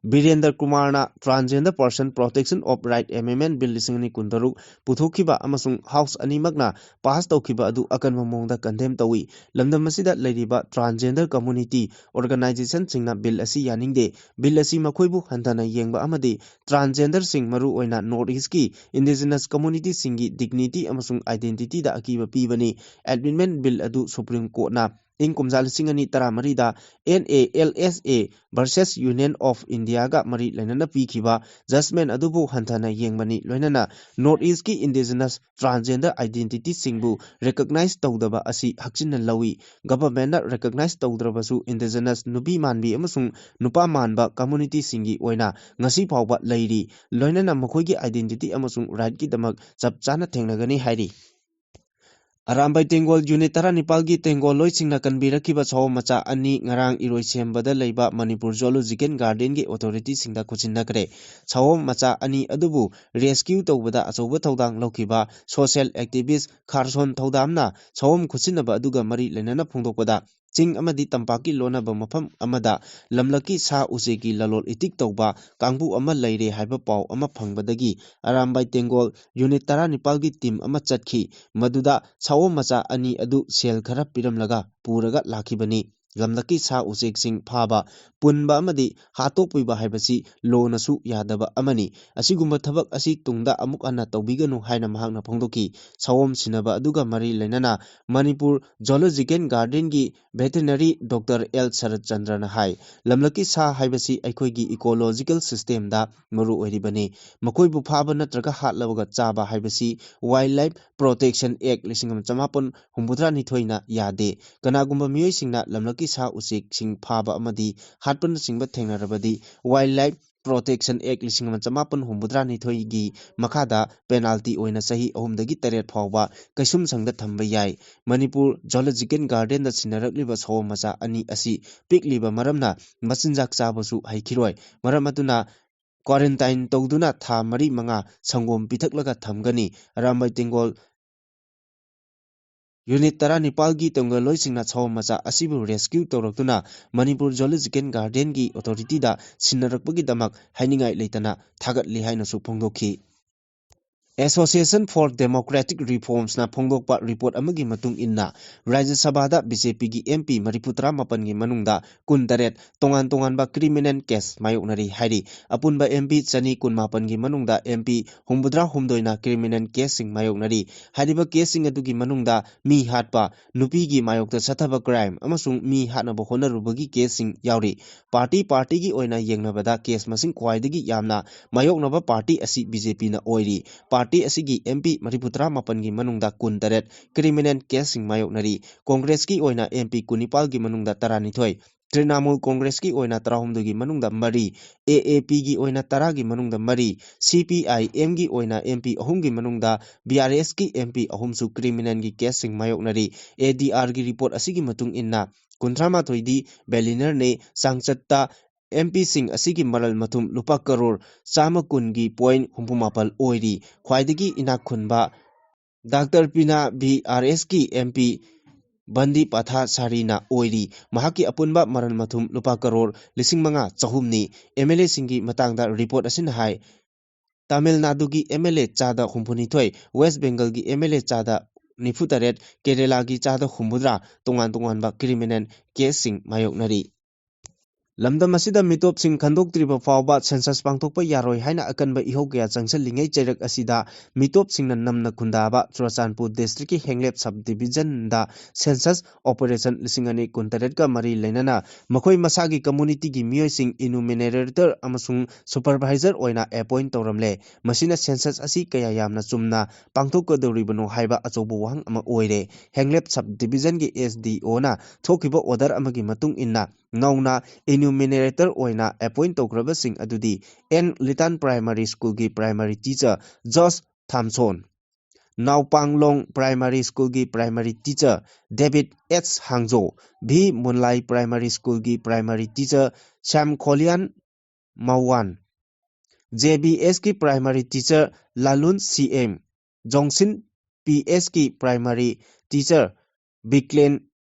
Birendra ꯀꯨꯃꯥꯔꯅ Transgender Person Protection of Right Amendment Bill ꯂꯤꯁꯤꯡ ꯑꯅꯤ ꯀꯨꯟꯇꯔꯨꯛ ꯄꯨꯊꯣꯛꯈꯤꯕ ꯑꯃꯁꯨꯡ House ꯑꯅꯤꯃꯛꯅ pass ꯇꯧꯈꯤꯕ ꯑꯗꯨ ꯑꯀꯟꯕ ꯃꯑꯣꯡꯗ condemn ꯇꯧꯏ꯫ ꯂꯝꯗꯝ ꯑꯁꯤꯗ ꯂꯩꯔꯤꯕ transgender community organizationꯁꯤꯡꯅ bill ꯑꯁꯤ ꯌꯥꯅꯤꯡꯗꯦ꯫ Bill ꯑꯁꯤ ꯃꯈꯣꯏꯕꯨ ꯍꯟꯊꯅ ꯌꯦꯡꯕ ꯑꯃꯗꯤ transgenderꯁꯤꯡ, ꯃꯔꯨꯑꯣꯏꯅ North Eastꯀꯤ indigenous communityꯁꯤꯡꯒꯤ dignity ꯑꯃꯁꯨꯡ identityꯗ ꯑꯀꯤꯕ ꯄꯤꯕꯅꯤ꯫ Amendment Bill ꯑꯗꯨ Supreme Courtꯅ ꯏꯪ ꯀꯨꯝꯖꯥ ꯂꯤꯁꯤꯡ ꯑꯅꯤ ꯇꯔꯥꯃꯔꯤꯗ N A L S A versus Union of Indiaꯒ ꯃꯔꯤ ꯂꯩꯅꯅ ꯄꯤꯈꯤꯕ judgment ꯑꯗꯨꯕꯨ ꯍꯟꯊꯅ ꯌꯦꯡꯕꯅꯤ, ꯂꯣꯏꯅꯅ North Eastꯀꯤ indigenous transgender identityꯁꯤꯡꯕꯨ recognize ꯇꯧꯗꯕ ꯑꯁꯤ ꯍꯛꯆꯤꯟꯅ ꯂꯧꯏ꯫ Governmentꯅ recognize ꯇꯧꯗ꯭ꯔꯕꯁꯨ indigenous ꯅꯨꯄꯤ ꯃꯥꯟꯕꯤ ꯑꯃꯁꯨꯡ ꯅꯨꯄꯥ ꯃꯥꯟꯕ communityꯁꯤꯡꯒꯤ ꯑꯣꯏꯅ ꯉꯁꯤ ꯐꯥꯎꯕ ꯂꯩꯔꯤ, ꯂꯣꯏꯅꯅ ꯃꯈꯣꯏꯒꯤ identity ꯑꯃꯁꯨꯡ rightꯀꯤꯗꯃꯛ ꯆꯞ ꯆꯥꯅ ꯊꯦꯡꯅꯒꯅꯤ ꯍꯥꯏꯔꯤ꯫ ꯑꯔꯥꯝꯕꯥꯏ ꯇꯦꯡꯒꯣꯜ unit ꯇꯔꯥꯅꯤꯄꯥꯜꯒꯤ ꯇꯦꯡꯒꯣꯜ ꯂꯣꯏꯁꯤꯡꯅ ꯀꯟꯕꯤꯔꯛꯈꯤꯕ ꯁꯑꯣꯝ ꯃꯆꯥ ꯑꯅꯤ ꯉꯔꯥꯡ ꯏꯔꯣꯏꯁꯦꯝꯕꯗ ꯂꯩꯕ ꯃꯅꯤꯄꯨꯔ Zoological Gardenꯒꯤ authorityꯁꯤꯡꯗ ꯈꯨꯠꯁꯤꯟꯅꯈ꯭ꯔꯦ꯫ ꯁꯑꯣꯝ ꯃꯆꯥ ꯑꯅꯤ ꯑꯗꯨꯕꯨ rescue ꯇꯧꯕꯗ ꯑꯆꯧꯕ ꯊꯧꯗꯥꯡ ꯂꯧꯈꯤꯕ social activist ꯈꯥꯔꯁꯣꯟ ꯊꯧꯗꯥꯝꯅ ꯁꯑꯣꯝ ꯈꯨꯠꯁꯤꯟꯅꯕ ꯑꯗꯨꯒ ꯃꯔꯤ ꯂꯩꯅꯅ ꯐꯣꯡꯗꯣꯛꯄꯗ, ꯆꯤꯡ ꯑꯃꯗꯤ ꯇꯝꯄꯥꯛꯀꯤ ꯂꯣꯟꯅꯕ ꯃꯐꯝ ꯑꯃꯗ ꯂꯝꯂꯛꯀꯤ ꯁꯥ ꯎꯆꯦꯛꯀꯤ ꯂꯂꯣꯟ ꯏꯇꯤꯛ ꯇꯧꯕ ꯀꯥꯡꯕꯨ ꯑꯃ ꯂꯩꯔꯦ ꯍꯥꯏꯕ ꯄꯥꯎ ꯑꯃ ꯐꯪꯕꯗꯒꯤ ꯑꯔꯥꯝꯕꯥꯏ ꯇꯦꯡꯒꯣꯜ unit ꯇꯔꯥꯅꯤꯄꯥꯜꯒꯤ team ꯑꯃ ꯆꯠꯈꯤ꯫ ꯃꯗꯨꯗ ꯁꯑꯣꯝ ꯃꯆꯥ ꯑꯅꯤ ꯑꯗꯨ ꯁꯦꯜ ꯈꯔ ꯄꯤꯔꯝꯂꯒ ꯄꯨꯔꯒ ꯂꯥꯛꯈꯤꯕꯅꯤ꯫ ꯂꯝꯂꯛꯀꯤ ꯁꯥ ꯎꯆꯦꯛꯁꯤꯡ ꯐꯥꯕ, ꯄꯨꯟꯕ ꯑꯃꯗꯤ ꯍꯥꯠꯇꯣꯛꯄꯤꯕ ꯍꯥꯏꯕꯁꯤ lawꯅꯁꯨ ꯌꯥꯗꯕ ꯑꯃꯅꯤ꯫ ꯑꯁꯤꯒꯨꯝꯕ ꯊꯕꯛ ꯑꯁꯤ ꯇꯨꯡꯗ ꯑꯃꯨꯛ ꯍꯟꯅ ꯇꯧꯕꯤꯒꯅꯨ ꯍꯥꯏꯅ ꯃꯍꯥꯛꯅ ꯐꯣꯡꯗꯣꯛꯈꯤ꯫ ꯁꯑꯣꯝ ꯁꯤꯟꯅꯕ ꯑꯗꯨꯒ ꯃꯔꯤ ꯂꯩꯅꯅ Manipur Zoological Gardenꯒꯤ veterinary doctor L ꯁꯔꯠ ꯆꯟꯗ꯭ꯔꯅ ꯍꯥꯏ, ꯂꯝꯂꯛꯀꯤ ꯁꯥ ꯍꯥꯏꯕꯁꯤ ꯑꯩꯈꯣꯏꯒꯤ ecological systemꯗ ꯃꯔꯨ ꯑꯣꯏꯔꯤꯕꯅꯤ꯫ ꯃꯈꯣꯏꯕꯨ ꯐꯥꯕ ꯅꯠꯇ꯭ꯔꯒ ꯍꯥꯠꯂꯒ ꯆꯥꯕ ꯍꯥꯏꯕꯁꯤ Wildlife Protection Act ꯂꯤꯁꯤꯡ ꯑꯃ ꯆꯃꯥꯄꯟ ꯍꯨꯝꯐꯨꯇꯔꯥꯅꯤꯊꯣꯏꯅ ꯌꯥꯗꯦ꯫ ꯀꯅꯥꯒꯨꯝꯕ ꯃꯤꯑꯣꯏꯁꯤꯡꯅ ꯂꯝꯂꯛꯀꯤ ꯁꯥ ꯎꯆꯦꯛꯁꯤꯡ ꯐꯥꯕ ꯑꯃꯗꯤ ꯍꯥꯠꯄꯅꯆꯤꯡꯕ ꯊꯦꯡꯅꯔꯕꯗꯤ Wildlife Protection Act ꯂꯤꯁꯤꯡ ꯑꯃ ꯆꯃꯥꯄꯟ ꯍꯨꯝꯐꯨꯇꯔꯥꯅꯤꯊꯣꯏꯒꯤ ꯃꯈꯥꯗ penalty ꯑꯣꯏꯅ ꯆꯍꯤ ꯑꯍꯨꯝꯗꯒꯤ ꯇꯔꯦꯠ ꯐꯥꯎꯕ ꯀꯩꯁꯨꯝꯁꯪꯗ ꯊꯝꯕ ꯌꯥꯏ꯫ ꯃꯅꯤꯄꯨꯔ Zoological Gardenꯗ ꯁꯤꯟꯅꯔꯛꯂꯤꯕ ꯁꯑꯣꯝ ꯃꯆꯥ ꯑꯅꯤ ꯑꯁꯤ ꯄꯤꯛꯂꯤꯕ ꯃꯔꯝꯅ ꯃꯆꯤꯟꯖꯥꯛ ꯆꯥꯕꯁꯨ ꯍꯩꯈꯤꯔꯣꯏ꯫ ꯃꯔꯝ ꯑꯗꯨꯅ quarantine ꯇꯧꯗꯨꯅ ꯊꯥ ꯃꯔꯤ ꯃꯉꯥ ꯁꯪꯒꯣꯝ ꯄꯤꯊꯛꯂꯒ ꯊꯝꯒꯅꯤ꯫ ꯑꯔꯥꯝꯕꯥꯏ ꯇꯦꯡꯒꯣꯜ ꯌꯨꯅꯤꯠ ꯇꯔꯥꯅꯤꯄꯥꯜꯒꯤ ꯇꯣꯡꯒꯜꯂꯣꯏꯁꯤꯡꯅ ꯁꯑꯣꯝ ꯃꯆꯥ ꯑꯁꯤꯕꯨ rescue ꯇꯧꯔꯛꯇꯨꯅ ꯃꯅꯤꯄꯨꯔ ꯖꯨꯑꯣꯂꯣꯖꯤꯀꯦꯜ ꯒꯥꯔꯗꯦꯟꯒꯤ ꯑꯣꯊꯣꯔꯤꯇꯤꯗ ꯁꯤꯟꯅꯔꯛꯄꯒꯤꯗꯃꯛ ꯍꯥꯏꯅꯤꯡꯉꯥꯏ ꯂꯩꯇꯅ ꯊꯥꯒꯠꯂꯤ ꯍꯥꯏꯅꯁꯨ ꯐꯣꯡꯗꯣꯛꯈꯤ꯫ Association for Democratic Reformsꯅ ꯐꯣꯡꯗꯣꯛꯄ ꯔꯤꯄꯣꯔꯠ ꯑꯃꯒꯤ ꯃꯇꯨꯡ ꯏꯟꯅ, ꯔꯥꯖ꯭ꯌ ꯁꯚꯥꯗ ꯕꯤ ꯖꯦ ꯄꯤꯒꯤ ꯑꯦꯝ ꯄꯤ ꯃꯔꯤꯐꯨꯇꯔꯥ ꯃꯥꯄꯟꯒꯤ ꯃꯅꯨꯡꯗ ꯀꯨꯟꯇꯔꯦꯠ ꯇꯣꯉꯥꯟ ꯇꯣꯉꯥꯟꯕ ꯀ꯭ꯔꯤꯃꯤꯅꯦꯜ ꯀꯦꯁ ꯃꯥꯌꯣꯛꯅꯔꯤ ꯍꯥꯏꯔꯤ꯫ ꯑꯄꯨꯟꯕ ꯑꯦꯝ ꯄꯤ ꯆꯅꯤ ꯀꯨꯟꯃꯥꯄꯟꯒꯤ ꯃꯅꯨꯡꯗ ꯑꯦꯝ ꯄꯤ ꯍꯨꯝꯐꯨꯇꯔꯥ ꯍꯨꯝꯗꯣꯏꯅ ꯀ꯭ꯔꯤꯃꯤꯅꯦꯜ ꯀꯦꯁꯁꯤꯡ ꯃꯥꯌꯣꯛꯅꯔꯤ꯫ ꯍꯥꯏꯔꯤꯕ ꯀꯦꯁꯁꯤꯡ ꯑꯗꯨꯒꯤ ꯃꯅꯨꯡꯗ ꯃꯤ ꯍꯥꯠꯄ, ꯅꯨꯄꯤꯒꯤ ꯃꯥꯌꯣꯛꯇ ꯆꯠꯊꯕ ꯀ꯭ꯔꯥꯏꯝ ꯑꯃꯁꯨꯡ ꯃꯤ ꯍꯥꯠꯅꯕ ꯍꯣꯠꯅꯔꯨꯕꯒꯤ ꯀꯦꯁꯁꯤꯡ ꯌꯥꯎꯔꯤ꯫ ꯄꯥꯔꯇꯤ ꯄꯥꯔꯇꯤꯒꯤ ꯑꯣꯏꯅ ꯌꯦꯡꯅꯕꯗ ꯀꯦꯁ ꯃꯁꯤꯡ ꯈ꯭ꯋꯥꯏꯗꯒꯤ ꯌꯥꯝꯅ ꯃꯥꯌꯣꯛꯅꯕ ꯄꯥꯔꯇꯤ ꯑꯁꯤ ꯕꯤ ꯖꯦ ꯄꯤꯅ ꯑꯣꯏꯔꯤ꯫ ꯄꯥꯔꯇꯤ ꯑꯁꯤꯒꯤ ꯑꯦꯝ ꯄꯤ ꯃꯔꯤꯐꯨꯇꯔꯥ ꯃꯥꯄꯟꯒꯤ ꯃꯅꯨꯡꯗ ꯀꯨꯟꯇꯔꯦꯠ ꯀ꯭ꯔꯤꯃꯤꯅꯦꯜ ꯀꯦꯁꯁꯤꯡ ꯃꯥꯌꯣꯛꯅꯔꯤ꯫ ꯀꯣꯡꯒ꯭ꯔꯦꯁꯀꯤ ꯑꯣꯏꯅ ꯑꯦꯝ ꯄꯤ ꯀꯨꯟꯅꯤꯄꯥꯜꯒꯤ ꯃꯅꯨꯡꯗ ꯇꯔꯥꯅꯤꯊꯣꯏ, ꯇ꯭ꯔꯤꯅꯥꯃꯨꯜ ꯀꯣꯡꯒ꯭ꯔꯦꯁꯀꯤ ꯑꯣꯏꯅ ꯇꯔꯥꯍꯨꯝꯗꯣꯏꯒꯤ ꯃꯅꯨꯡꯗ ꯃꯔꯤ, ꯑꯦ ꯑꯦ ꯄꯤꯒꯤ ꯑꯣꯏꯅ ꯇꯔꯥꯒꯤ ꯃꯅꯨꯡꯗ ꯃꯔꯤ, ꯁꯤ ꯄꯤ ꯑꯥꯏ ꯑꯦꯝꯒꯤ ꯑꯣꯏꯅ ꯑꯦꯝ ꯄꯤ ꯑꯍꯨꯝꯒꯤ ꯃꯅꯨꯡꯗ ꯕꯤ ꯑꯥꯔ ꯑꯦꯁꯀꯤ ꯑꯦꯝ ꯄꯤ ꯑꯍꯨꯝꯁꯨ ꯀ꯭ꯔꯤꯃꯤꯅꯦꯜꯒꯤ ꯀꯦꯁꯁꯤꯡ ꯃꯥꯌꯣꯛꯅꯔꯤ꯫ ꯑꯦ ꯗꯤ ꯑꯥꯔꯒꯤ ꯔꯤꯄꯣꯔꯠ ꯑꯁꯤꯒꯤ ꯃꯇꯨꯡ ꯏꯟꯅ, ꯀꯨꯟꯊ꯭ꯔꯥ ꯃꯥꯊꯣꯏꯗꯤ ꯕꯦꯂꯤꯅꯔꯅꯤ꯫ ꯆꯥꯡꯆꯠꯇ ꯑꯦꯝ ꯄꯤꯁꯤꯡ ꯑꯁꯤꯒꯤ ꯃꯔꯜ ꯃꯊꯨꯝ ꯂꯨꯄꯥ ꯀꯔꯣꯔ ꯆꯥꯝꯃ ꯀꯨꯟꯒꯤ ꯄꯣꯏꯟ ꯍꯨꯝꯐꯨ ꯃꯥꯄꯜ ꯑꯣꯏꯔꯤ꯫ ꯈ꯭ꯋꯥꯏꯗꯒꯤ ꯏꯅꯥꯛ ꯈꯨꯟꯕ ꯗꯥꯛꯇꯔ ꯄꯤꯅꯥ ꯕꯤ ꯑꯥꯔ ꯑꯦꯁꯀꯤ ꯑꯦꯝ ꯄꯤ ꯕꯟꯗꯤ ꯄꯥꯊꯥ ꯁꯥꯔꯤꯅ ꯑꯣꯏꯔꯤ꯫ ꯃꯍꯥꯛꯀꯤ ꯑꯄꯨꯟꯕ ꯃꯔꯜ ꯃꯊꯨꯝ ꯂꯨꯄꯥ ꯀꯔꯣꯔ ꯂꯤꯁꯤꯡ ꯃꯉꯥ ꯆꯍꯨꯝꯅꯤ꯫ ꯑꯦꯝ ꯑꯦꯜ ꯑꯦꯁꯤꯡꯒꯤ ꯃꯇꯥꯡꯗ ꯔꯤꯄꯣꯔꯠ ꯑꯁꯤꯅ ꯍꯥꯏ, ꯇꯥꯃꯤꯜ ꯅꯥꯗꯨꯒꯤ ꯑꯦꯝ ꯑꯦꯜ ꯑꯦ ꯆꯥꯗ ꯍꯨꯝꯐꯨꯅꯤꯊꯣꯏ, ꯋꯦꯁ ꯕꯦꯡꯒꯜꯒꯤ ꯑꯦꯝ ꯑꯦꯜ ꯑꯦ ꯆꯥꯗ ꯅꯤꯐꯨꯇꯔꯦꯠ, ꯀꯦꯔꯦꯂꯥꯒꯤ ꯆꯥꯗ ꯍꯨꯝꯐꯨꯇꯔꯥ ꯇꯣꯉꯥꯟ ꯇꯣꯉꯥꯟꯕ ꯀ꯭ꯔꯤꯃꯤꯅꯦꯜ ꯀꯦꯁꯁꯤꯡ ꯃꯥꯌꯣꯛꯅꯔꯤ꯫ ꯂꯝꯗꯝ ꯑꯁꯤꯗ ꯃꯤꯇꯣꯞꯁꯤꯡ ꯈꯟꯗꯣꯛꯇ꯭ꯔꯤꯕ ꯐꯥꯎꯕ ꯁꯦꯟꯁꯁ ꯄꯥꯡꯊꯣꯛꯄ ꯌꯥꯔꯣꯏ ꯍꯥꯏꯅ ꯑꯀꯟꯕ ꯏꯍꯧ ꯀꯌꯥ ꯆꯪꯁꯤꯜꯂꯤꯉꯩ ꯆꯩꯔꯛ ꯑꯁꯤꯗ ꯃꯤꯇꯣꯞꯁꯤꯡꯅ ꯅꯝꯅ ꯈꯨꯟꯗꯥꯕ ꯆꯨꯔꯥꯆꯥꯟꯄꯨꯔ ꯗꯤꯁꯇ꯭ꯔꯤꯛꯀꯤ ꯍꯦꯡꯂꯦꯞ ꯁꯕ ꯗꯤꯕꯤꯖꯟꯗ ꯁꯦꯟꯁꯁ ꯑꯣꯄꯔꯦꯁꯟ ꯂꯤꯁꯤꯡ ꯑꯅꯤ ꯀꯨꯟꯇꯔꯦꯠꯀ ꯃꯔꯤ ꯂꯩꯅꯅ ꯃꯈꯣꯏ ꯃꯁꯥꯒꯤ ꯀꯝꯃꯨꯅꯤꯇꯤꯒꯤ ꯃꯤꯑꯣꯏꯁꯤꯡ ꯏꯅꯨꯃꯤꯅꯦꯔꯦꯇꯔ ꯑꯃꯁꯨꯡ ꯁꯨꯄꯔꯚꯥꯏꯖꯔ ꯑꯣꯏꯅ ꯑꯦꯄꯣꯏꯟ ꯇꯧꯔꯝꯂꯦ꯫ ꯃꯁꯤꯅ ꯁꯦꯟꯁꯁ ꯑꯁꯤ ꯀꯌꯥ ꯌꯥꯝꯅ ꯆꯨꯝꯅ ꯄꯥꯡꯊꯣꯛꯀꯗꯧꯔꯤꯕꯅꯣ ꯍꯥꯏꯕ ꯑꯆꯧꯕ ꯋꯥꯍꯪ ꯑꯃ ꯑꯣꯏꯔꯦ꯫ ꯍꯦꯡꯂꯦꯞ ꯁꯕ ꯗꯤꯕꯤꯖꯟꯒꯤ ꯑꯦꯁ ꯗꯤ ꯑꯣꯅ ꯊꯣꯛꯈꯤꯕ ꯑꯣꯔꯗꯔ ꯑꯃꯒꯤ ꯃꯇꯨꯡ ꯏꯟꯅ, ꯅꯧꯅ ꯏꯅꯨꯃꯤꯅꯦꯔꯦꯇꯔ ꯑꯣꯏꯅ ꯑꯦꯄꯣꯏꯟ ꯇꯧꯈ꯭ꯔꯕꯁꯤꯡ ꯑꯗꯨꯗꯤ ꯑꯦꯟ ꯂꯤꯇꯥꯟ ꯄ꯭ꯔꯥꯏꯃꯥꯔꯤ ꯁ꯭ꯀꯨꯜꯒꯤ primary teacher Jose Thomson, Naopanglong primary ꯁ꯭ꯀꯨꯜꯒꯤ ꯄ꯭ꯔꯥꯏꯃꯥꯔꯤ ꯇꯤꯆꯔ ꯗꯦꯕꯤꯠ H Hangzo, V Munlai primary ꯁ꯭ꯀꯨꯜꯒꯤ ꯄ꯭ꯔꯥꯏꯃꯥꯔꯤ ꯇꯤꯆꯔ ꯁ꯭ꯌꯥꯝ ꯈꯣꯂꯤꯌꯥꯟ ꯃꯋꯥꯟ, ꯖꯦ ꯕꯤ ꯑꯦꯁꯀꯤ primary teacher Lalun C M, Jongshin P ꯑꯦꯁꯀꯤ primary teacher Biklen,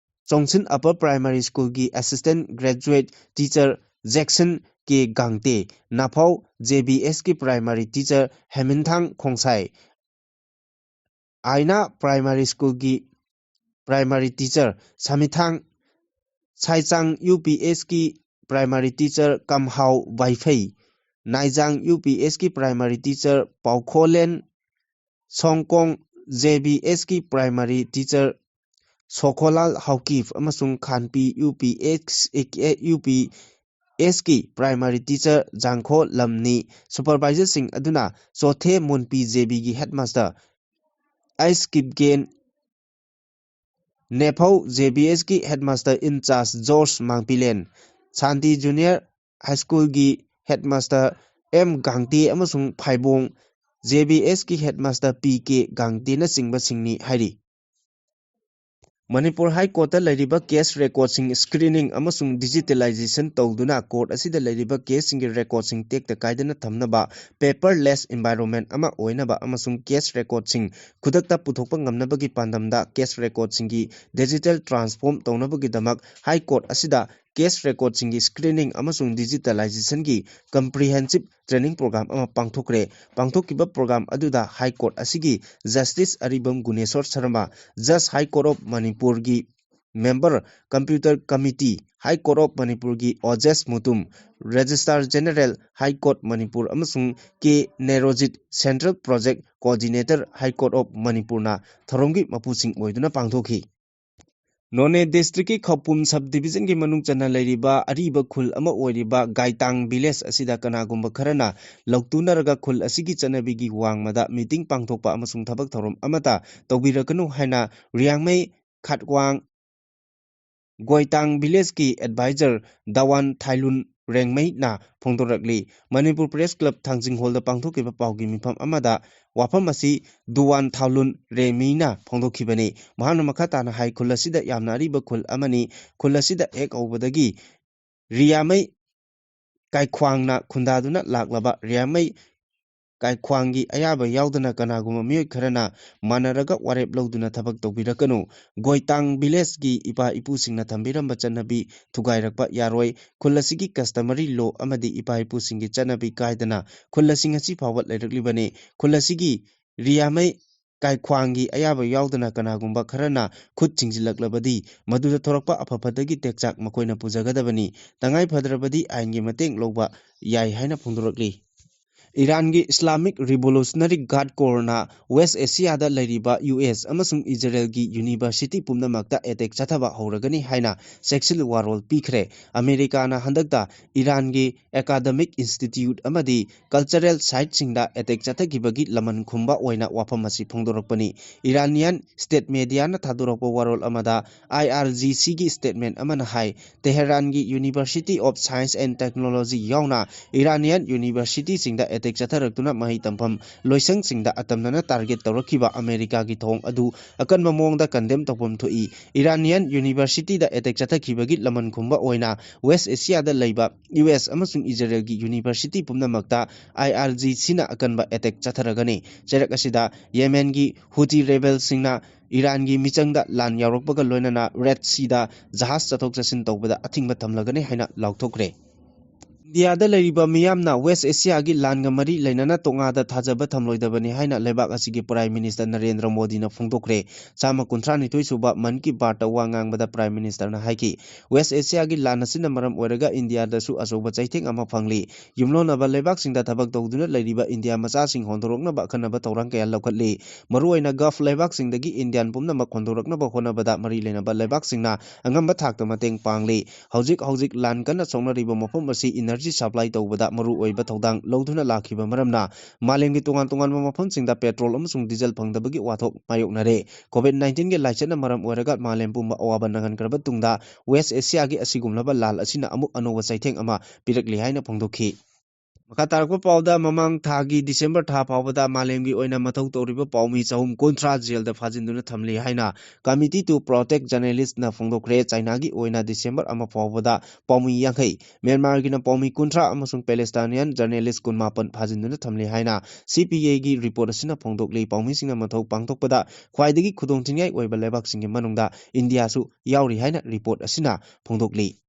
Jongshin Upper Primary Schoolꯒꯤ assistant graduate teacher Jackson K Gangte, Naphou J B ꯑꯦꯁꯀꯤ primary teacher ꯍꯦꯃꯤꯟꯊꯥꯡ ꯈꯣꯡꯁꯥꯏ, ꯑꯥꯏꯅꯥ Primary Schoolꯒꯤ primary teacher Samithang, Saichang U P ꯑꯦꯁꯀꯤ primary teacher Kamhao Waiphei, Naijang U P ꯑꯦꯁꯀꯤ primary teacher Paokholen Songkong, J B ꯑꯦꯁꯀꯤ primary teacher ꯁꯣꯈꯣꯂꯥꯜ ꯍꯥꯎꯀꯤꯞ ꯑꯃꯁꯨꯡ Khanpi U P S, U P ꯑꯦꯁꯀꯤ primary teacher ꯖꯥꯡꯈꯣ ꯂꯝꯅꯤ꯫ Supervisorꯁꯤꯡ ꯑꯗꯨꯅ ꯆꯣꯊꯦ ꯃꯣꯟꯄꯤ ꯖꯦ ꯕꯤꯒꯤ headmaster ꯑꯩꯁ ꯀꯤꯞꯒꯦꯟ, ꯅꯦꯐꯧ ꯖꯦ ꯕꯤ ꯑꯦꯁꯀꯤ headmaster in charge George Mangpilen, Shanti Junior High Schoolꯒꯤ headmaster ꯑꯦꯝ ꯒꯥꯡꯇꯦ ꯑꯃꯁꯨꯡ ꯐꯥꯏꯕꯣꯡ ꯖꯦ ꯕꯤ ꯑꯦꯁꯀꯤ headmaster ꯄꯤ ꯀꯦ ꯒꯥꯡꯇꯦꯅꯆꯤꯡꯕꯁꯤꯡꯅꯤ ꯍꯥꯏꯔꯤ꯫ ꯃꯅꯤꯄꯨꯔ High Courtꯇ ꯂꯩꯔꯤꯕ case recordꯁꯤꯡ screening ꯑꯃꯁꯨꯡ digitalization ꯇꯧꯗꯨꯅ court ꯑꯁꯤꯗ ꯂꯩꯔꯤꯕ caseꯁꯤꯡꯒꯤ recordꯁꯤꯡ ꯇꯦꯛꯇ ꯀꯥꯏꯗꯅ ꯊꯝꯅꯕ, paperless environment ꯑꯃ ꯑꯣꯏꯅꯕ ꯑꯃꯁꯨꯡ case recordꯁꯤꯡ ꯈꯨꯗꯛꯇ ꯄꯨꯊꯣꯛꯄ ꯉꯝꯅꯕꯒꯤ ꯄꯥꯟꯗꯝꯗ case recordꯁꯤꯡꯒꯤ digital transform ꯇꯧꯅꯕꯒꯤꯗꯃꯛ High Court ꯑꯁꯤꯗ case recordꯁꯤꯡꯒꯤ screening ꯑꯃꯁꯨꯡ digitalizationꯒꯤ comprehensive training program ꯑꯃ ꯄꯥꯡꯊꯣꯛꯈ꯭ꯔꯦ꯫ ꯄꯥꯡꯊꯣꯛꯈꯤꯕ program ꯑꯗꯨꯗ High Court ꯑꯁꯤꯒꯤ Justice Aribam Guneshor Sharma, Judge High Court of ꯃꯅꯤꯄꯨꯔꯒꯤ member, Computer Committee, High Court of ꯃꯅꯤꯄꯨꯔꯒꯤ ꯑꯣꯖꯦꯁ Mutum, Registrar General, High Court Manipur ꯑꯃꯁꯨꯡ ꯀꯦ ꯅꯦꯔꯣꯖꯤꯠ, Central Project Coordinator, High Court of ꯃꯅꯤꯄꯨꯔꯅ ꯊꯧꯔꯝꯒꯤ ꯃꯄꯨꯁꯤꯡ ꯑꯣꯏꯗꯨꯅ ꯄꯥꯡꯊꯣꯛꯈꯤ꯫ ꯅꯣꯅꯦ districtꯀꯤ ꯈꯧꯄꯨꯝ sub divisionꯒꯤ ꯃꯅꯨꯡ ꯆꯟꯅ ꯂꯩꯔꯤꯕ ꯑꯔꯤꯕ ꯈꯨꯜ ꯑꯃ ꯑꯣꯏꯔꯤꯕ ꯒꯥꯏꯇꯥꯡ village ꯑꯁꯤꯗ ꯀꯅꯥꯒꯨꯝꯕ ꯈꯔꯅ ꯂꯧꯇꯨꯅꯔꯒ ꯈꯨꯜ ꯑꯁꯤꯒꯤ ꯆꯠꯅꯕꯤꯒꯤ ꯋꯥꯡꯃꯗ meeting ꯄꯥꯡꯊꯣꯛꯄ ꯑꯃꯁꯨꯡ ꯊꯕꯛ ꯊꯧꯔꯝ ꯑꯃꯠꯇ ꯇꯧꯕꯤꯔꯛꯀꯅꯨ ꯍꯥꯏꯅ ꯔꯤꯌꯥꯡꯃꯩ ꯈꯥꯠꯋꯥꯡ ꯒꯣꯏꯇꯥꯡ villageꯀꯤ advisor ꯗꯋꯥꯟ ꯊꯥꯏꯂꯨꯟ ꯔꯦꯡꯃꯩꯅ ꯐꯣꯡꯗꯣꯔꯛꯂꯤ꯫ ꯃꯅꯤꯄꯨꯔ Press Club ꯊꯥꯡꯖꯤꯡ hallꯗ ꯄꯥꯡꯊꯣꯛꯈꯤꯕ ꯄꯥꯎꯒꯤ ꯃꯤꯐꯝ ꯑꯃꯗ ꯋꯥꯐꯝ ꯑꯁꯤ ꯗꯨꯋꯥꯟ ꯊꯥꯎꯂꯨꯟ ꯔꯦꯡꯃꯩꯅ ꯐꯣꯡꯗꯣꯛꯈꯤꯕꯅꯤ꯫ ꯃꯍꯥꯛꯅ ꯃꯈꯥ ꯇꯥꯅ ꯍꯥꯏ, ꯈꯨꯜ ꯑꯁꯤꯗ ꯌꯥꯝꯅ ꯑꯔꯤꯕ ꯈꯨꯜ ꯑꯃꯅꯤ꯫ ꯈꯨꯜ ꯑꯁꯤꯗ ꯍꯦꯛ ꯍꯧꯕꯗꯒꯤ ꯔꯤꯌꯥꯃꯩ ꯀꯥꯏꯈ꯭ꯋꯥꯡꯅ ꯈꯨꯟꯗꯥꯗꯨꯅ ꯂꯥꯛꯂꯕ ꯔꯤꯌꯥꯃꯩ ꯀꯥꯏꯈ꯭ꯋꯥꯡꯒꯤ ꯑꯌꯥꯕ ꯌꯥꯎꯗꯅ ꯀꯅꯥꯒꯨꯝꯕ ꯃꯤꯑꯣꯏ ꯈꯔꯅ ꯃꯥꯟꯅꯔꯒ ꯋꯥꯔꯦꯞ ꯂꯧꯗꯨꯅ ꯊꯕꯛ ꯇꯧꯕꯤꯔꯛꯀꯅꯨ꯫ ꯒꯣꯏꯇꯥꯡ ꯚꯤꯂꯦꯖꯀꯤ ꯏꯄꯥ ꯏꯄꯨꯁꯤꯡꯅ ꯊꯝꯕꯤꯔꯝꯕ ꯆꯠꯅꯕꯤ ꯊꯨꯒꯥꯏꯔꯛꯄ ꯌꯥꯔꯣꯏ꯫ ꯈꯨꯜ ꯑꯁꯤꯒꯤ customary law ꯑꯃꯗꯤ ꯏꯄꯥ ꯏꯄꯨꯁꯤꯡꯒꯤ ꯆꯠꯅꯕꯤ ꯀꯥꯏꯗꯅ ꯈꯨꯜ ꯑꯁꯤ ꯉꯁꯤ ꯐꯥꯎꯕ ꯂꯩꯔꯛꯂꯤꯕꯅꯤ꯫ ꯈꯨꯜ ꯑꯁꯤꯒꯤ ꯔꯤꯌꯥꯃꯩ ꯀꯥꯏꯈ꯭ꯋꯥꯡꯒꯤ ꯑꯌꯥꯕ ꯌꯥꯎꯗꯅ ꯀꯅꯥꯒꯨꯝꯕ ꯈꯔꯅ ꯈꯨꯠ ꯊꯤꯡꯖꯤꯜꯂꯛꯂꯕꯗꯤ ꯃꯗꯨꯗ ꯊꯣꯔꯛꯄ ꯑꯐ ꯐꯠꯇꯒꯤ ꯇꯦꯛꯆꯥꯛ ꯃꯈꯣꯏꯅ ꯄꯨꯖꯒꯗꯕꯅꯤ꯫ ꯇꯉꯥꯏ ꯐꯗ꯭ꯔꯕꯗꯤ ꯑꯥꯏꯟꯒꯤ ꯃꯇꯦꯡ ꯂꯧꯕ ꯌꯥꯏ ꯍꯥꯏꯅ ꯐꯣꯡꯗꯣꯔꯛꯂꯤ꯫ ꯏꯔꯥꯟꯒꯤ Islamic Revolutionary Guard Corps ꯅ West Asia ꯗ ꯂꯩꯔꯤꯕ ꯌꯨ ꯑꯦꯁ ꯑꯃꯁꯨꯡ ꯏꯖꯔꯦꯜꯒꯤ university ꯄꯨꯝꯅꯃꯛꯇ attack ꯆꯠꯊꯕ ꯍꯧꯔꯒꯅꯤ ꯍꯥꯏꯅ ꯆꯦꯛꯁꯤꯜ ꯋꯥꯔꯣꯜ ꯄꯤꯈ꯭ꯔꯦ꯫ ꯑꯃꯦꯔꯤꯀꯥꯅ ꯍꯟꯗꯛꯇ ꯏꯔꯥꯟꯒꯤ academic institute ꯑꯃꯗꯤ cultural site ꯁꯤꯡꯗ attack ꯆꯠꯊꯈꯤꯕꯒꯤ ꯂꯃꯟ ꯈꯨꯝꯕ ꯑꯣꯏꯅ ꯋꯥꯐꯝ ꯑꯁꯤ ꯐꯣꯡꯗꯣꯔꯛꯄꯅꯤ꯫ Iranian state media ꯅ ꯊꯥꯗꯣꯔꯛꯄ ꯋꯥꯔꯣꯜ ꯑꯃꯗ ꯑꯥꯏ ꯑꯥꯔ ꯖꯤ ꯁꯤ ꯒꯤ statement ꯑꯃꯅ ꯍꯥꯏ, ꯇꯦꯍꯔꯥꯟꯒꯤ University of Science and Technology ꯌꯥꯎꯅ Iranian university ꯁꯤꯡꯗ attack ꯆꯠꯊꯔꯛꯇꯨꯅ ꯃꯍꯩ ꯇꯝꯐꯝ ꯂꯣꯏꯁꯪꯁꯤꯡꯗ ꯑꯇꯝꯅꯅ target ꯇꯧꯔꯛꯈꯤꯕ ꯑꯃꯦꯔꯤꯀꯥꯒꯤ ꯊꯧꯑꯣꯡ ꯑꯗꯨ ꯑꯀꯟꯕ ꯃꯑꯣꯡꯗ condemn ꯇꯧꯐꯝ ꯊꯣꯛꯏ꯫ Iranian university ꯗ attack ꯆꯠꯊꯈꯤꯕꯒꯤ ꯂꯃꯟ ꯈꯨꯝꯕ ꯑꯣꯏꯅ West Asia ꯗ ꯂꯩꯕ ꯌꯨ ꯑꯦꯁ ꯑꯃꯁꯨꯡ ꯏꯖꯔꯦꯜꯒꯤ university ꯄꯨꯝꯅꯃꯛꯇ ꯑꯥꯏ ꯑꯥꯔ ꯖꯤ ꯁꯤ ꯅ ꯑꯀꯟꯕ attack ꯆꯠꯊꯔꯒꯅꯤ꯫ ꯆꯩꯔꯛ ꯑꯁꯤꯗ ꯌꯦꯃꯦꯟꯒꯤ ꯍꯨꯇꯤ rebel ꯁꯤꯡꯅ ꯏꯔꯥꯟꯒꯤ ꯃꯤꯆꯪꯗ ꯂꯥꯟ ꯌꯥꯎꯔꯛꯄꯒ ꯂꯣꯏꯅꯅ Red Sea ꯗ ꯖꯍꯥꯖ ꯆꯠꯊꯣꯛ ꯆꯠꯁꯤꯟ ꯇꯧꯕꯗ ꯑꯊꯤꯡꯕ ꯊꯝꯂꯒꯅꯤ ꯍꯥꯏꯅ ꯂꯥꯎꯊꯣꯛꯈ꯭ꯔꯦ꯫ ꯏꯟꯗꯤꯌꯥꯗ ꯂꯩꯔꯤꯕ ꯃꯤꯌꯥꯝꯅ West Asia ꯒꯤ ꯂꯥꯟꯒ ꯃꯔꯤ ꯂꯩꯅꯅ ꯇꯣꯉꯥꯟꯗ ꯊꯥꯖꯕ ꯊꯝꯂꯣꯏꯗꯕꯅꯤ ꯍꯥꯏꯅ ꯂꯩꯕꯥꯛ ꯑꯁꯤꯒꯤ Prime Minister ꯅꯔꯦꯟꯗ꯭ꯔ ꯃꯣꯗꯤꯅ ꯐꯣꯡꯗꯣꯛꯈ꯭ꯔꯦ꯫ ꯆꯥꯝꯃ ꯀꯨꯟꯊ꯭ꯔꯥ ꯅꯤꯊꯣꯏ ꯁꯨꯕ ꯃꯟ ꯀꯤ ꯕꯥꯠꯇ ꯋꯥ ꯉꯥꯡꯕꯗ Prime Minister ꯅ ꯍꯥꯏꯈꯤ, West Asia ꯒꯤ ꯂꯥꯟ ꯑꯁꯤꯅ ꯃꯔꯝ ꯑꯣꯏꯔꯒ ꯏꯟꯗꯤꯌꯥꯗꯁꯨ ꯑꯆꯧꯕ ꯆꯩꯊꯦꯡ ꯑꯃ ꯐꯪꯂꯤ꯫ ꯌꯨꯝꯂꯣꯟꯅꯕ ꯂꯩꯕꯥꯛꯁꯤꯡꯗ ꯊꯕꯛ ꯇꯧꯗꯨꯅ ꯂꯩꯔꯤꯕ ꯏꯟꯗꯤꯌꯥ ꯃꯆꯥꯁꯤꯡ ꯍꯣꯟꯗꯣꯔꯛꯅꯕ ꯑꯈꯟꯅꯕ ꯊꯧꯔꯥꯡ ꯀꯌꯥ ꯂꯧꯈꯠꯂꯤ꯫ ꯃꯔꯨꯑꯣꯏꯅ Gulf ꯂꯩꯕꯥꯛꯁꯤꯡꯗꯒꯤ ꯏꯟꯗꯤꯌꯥꯟ ꯄꯨꯝꯅꯃꯛ ꯍꯣꯟꯗꯣꯔꯛꯅꯕ ꯍꯣꯠꯅꯕꯗ ꯃꯔꯤ ꯂꯩꯅꯕ ꯂꯩꯕꯥꯛꯁꯤꯡꯅ ꯑꯉꯝꯕ ꯊꯥꯛꯇ ꯃꯇꯦꯡ ꯄꯥꯡꯂꯤ꯫ ꯍꯧꯖꯤꯛ ꯍꯧꯖꯤꯛ ꯂꯥꯟ ꯀꯟꯅ ꯁꯣꯛꯅꯔꯤꯕ ꯃꯐꯝ ꯑꯁꯤ energy supply ꯇꯧꯕꯗ ꯃꯔꯨ ꯑꯣꯏꯕ ꯊꯧꯗꯥꯡ ꯂꯧꯗꯨꯅ ꯂꯥꯛꯈꯤꯕ ꯃꯔꯝꯅ ꯃꯥꯂꯦꯝꯒꯤ ꯇꯣꯉꯥꯟ ꯇꯣꯉꯥꯟꯕ ꯃꯐꯝꯁꯤꯡꯗ petrol ꯑꯃꯁꯨꯡ diesel ꯐꯪꯗꯕꯒꯤ ꯋꯥꯊꯣꯛ ꯃꯥꯌꯣꯛꯅꯔꯦ꯫ COVID nineteen ꯒꯤ ꯂꯥꯏꯆꯠꯅ ꯃꯔꯝ ꯑꯣꯏꯔꯒ ꯃꯥꯂꯦꯝ ꯄꯨꯝꯕ ꯑꯋꯥꯕ ꯅꯪꯍꯟꯈ꯭ꯔꯕ ꯇꯨꯡꯗ West Asia ꯒꯤ ꯑꯁꯤꯒꯨꯝꯂꯕ ꯂꯥꯟ ꯑꯁꯤꯅ ꯑꯃꯨꯛ ꯑꯅꯧꯕ ꯆꯩꯊꯦꯡ ꯑꯃ ꯄꯤꯔꯛꯂꯤ ꯍꯥꯏꯅ ꯐꯣꯡꯗꯣꯛꯈꯤ꯫ ꯃꯈꯥ ꯇꯥꯔꯛꯄ ꯄꯥꯎꯗ, ꯃꯃꯥꯡ ꯊꯥꯒꯤ ꯗꯤꯁꯦꯝꯕꯔ ꯊꯥ ꯐꯥꯎꯕꯗ ꯃꯥꯂꯦꯝꯒꯤ ꯑꯣꯏꯅ ꯃꯊꯧ ꯇꯧꯔꯤꯕ ꯄꯥꯎꯃꯤ ꯆꯍꯨꯝ ꯀꯨꯟꯊ꯭ꯔꯥ ꯖꯦꯜꯗ ꯐꯥꯖꯤꯟꯗꯨꯅ ꯊꯝꯂꯤ ꯍꯥꯏꯅ Committee to Protect Journalistꯅ ꯐꯣꯡꯗꯣꯛꯈ꯭ꯔꯦ꯫ ꯆꯥꯏꯅꯥꯒꯤ ꯑꯣꯏꯅ ꯗꯤꯁꯦꯝꯕꯔ ꯑꯃ ꯐꯥꯎꯕꯗ ꯄꯥꯎꯃꯤ ꯌꯥꯡꯈꯩ, ꯃ꯭ꯌꯥꯟꯃꯥꯔꯒꯤꯅ ꯄꯥꯎꯃꯤ ꯀꯨꯟꯊ꯭ꯔꯥ ꯑꯃꯁꯨꯡ Palestinian journalist ꯀꯨꯟꯃꯥꯄꯟ ꯐꯥꯖꯤꯟꯗꯨꯅ ꯊꯝꯂꯤ ꯍꯥꯏꯅ C P Aꯒꯤ report ꯑꯁꯤꯅ ꯐꯣꯡꯗꯣꯛꯂꯤ꯫ ꯄꯥꯎꯃꯤꯁꯤꯡꯅ ꯃꯊꯧ ꯄꯥꯡꯊꯣꯛꯄꯗ ꯈ꯭ꯋꯥꯏꯗꯒꯤ ꯈꯨꯗꯣꯡꯊꯤꯅꯤꯡꯉꯥꯏ ꯑꯣꯏꯕ ꯂꯩꯕꯥꯛꯁꯤꯡꯒꯤ ꯃꯅꯨꯡꯗ ꯏꯟꯗꯤꯌꯥꯁꯨ ꯌꯥꯎꯔꯤ ꯍꯥꯏꯅ report ꯑꯁꯤꯅ ꯐꯣꯡꯗꯣꯛꯂꯤ꯫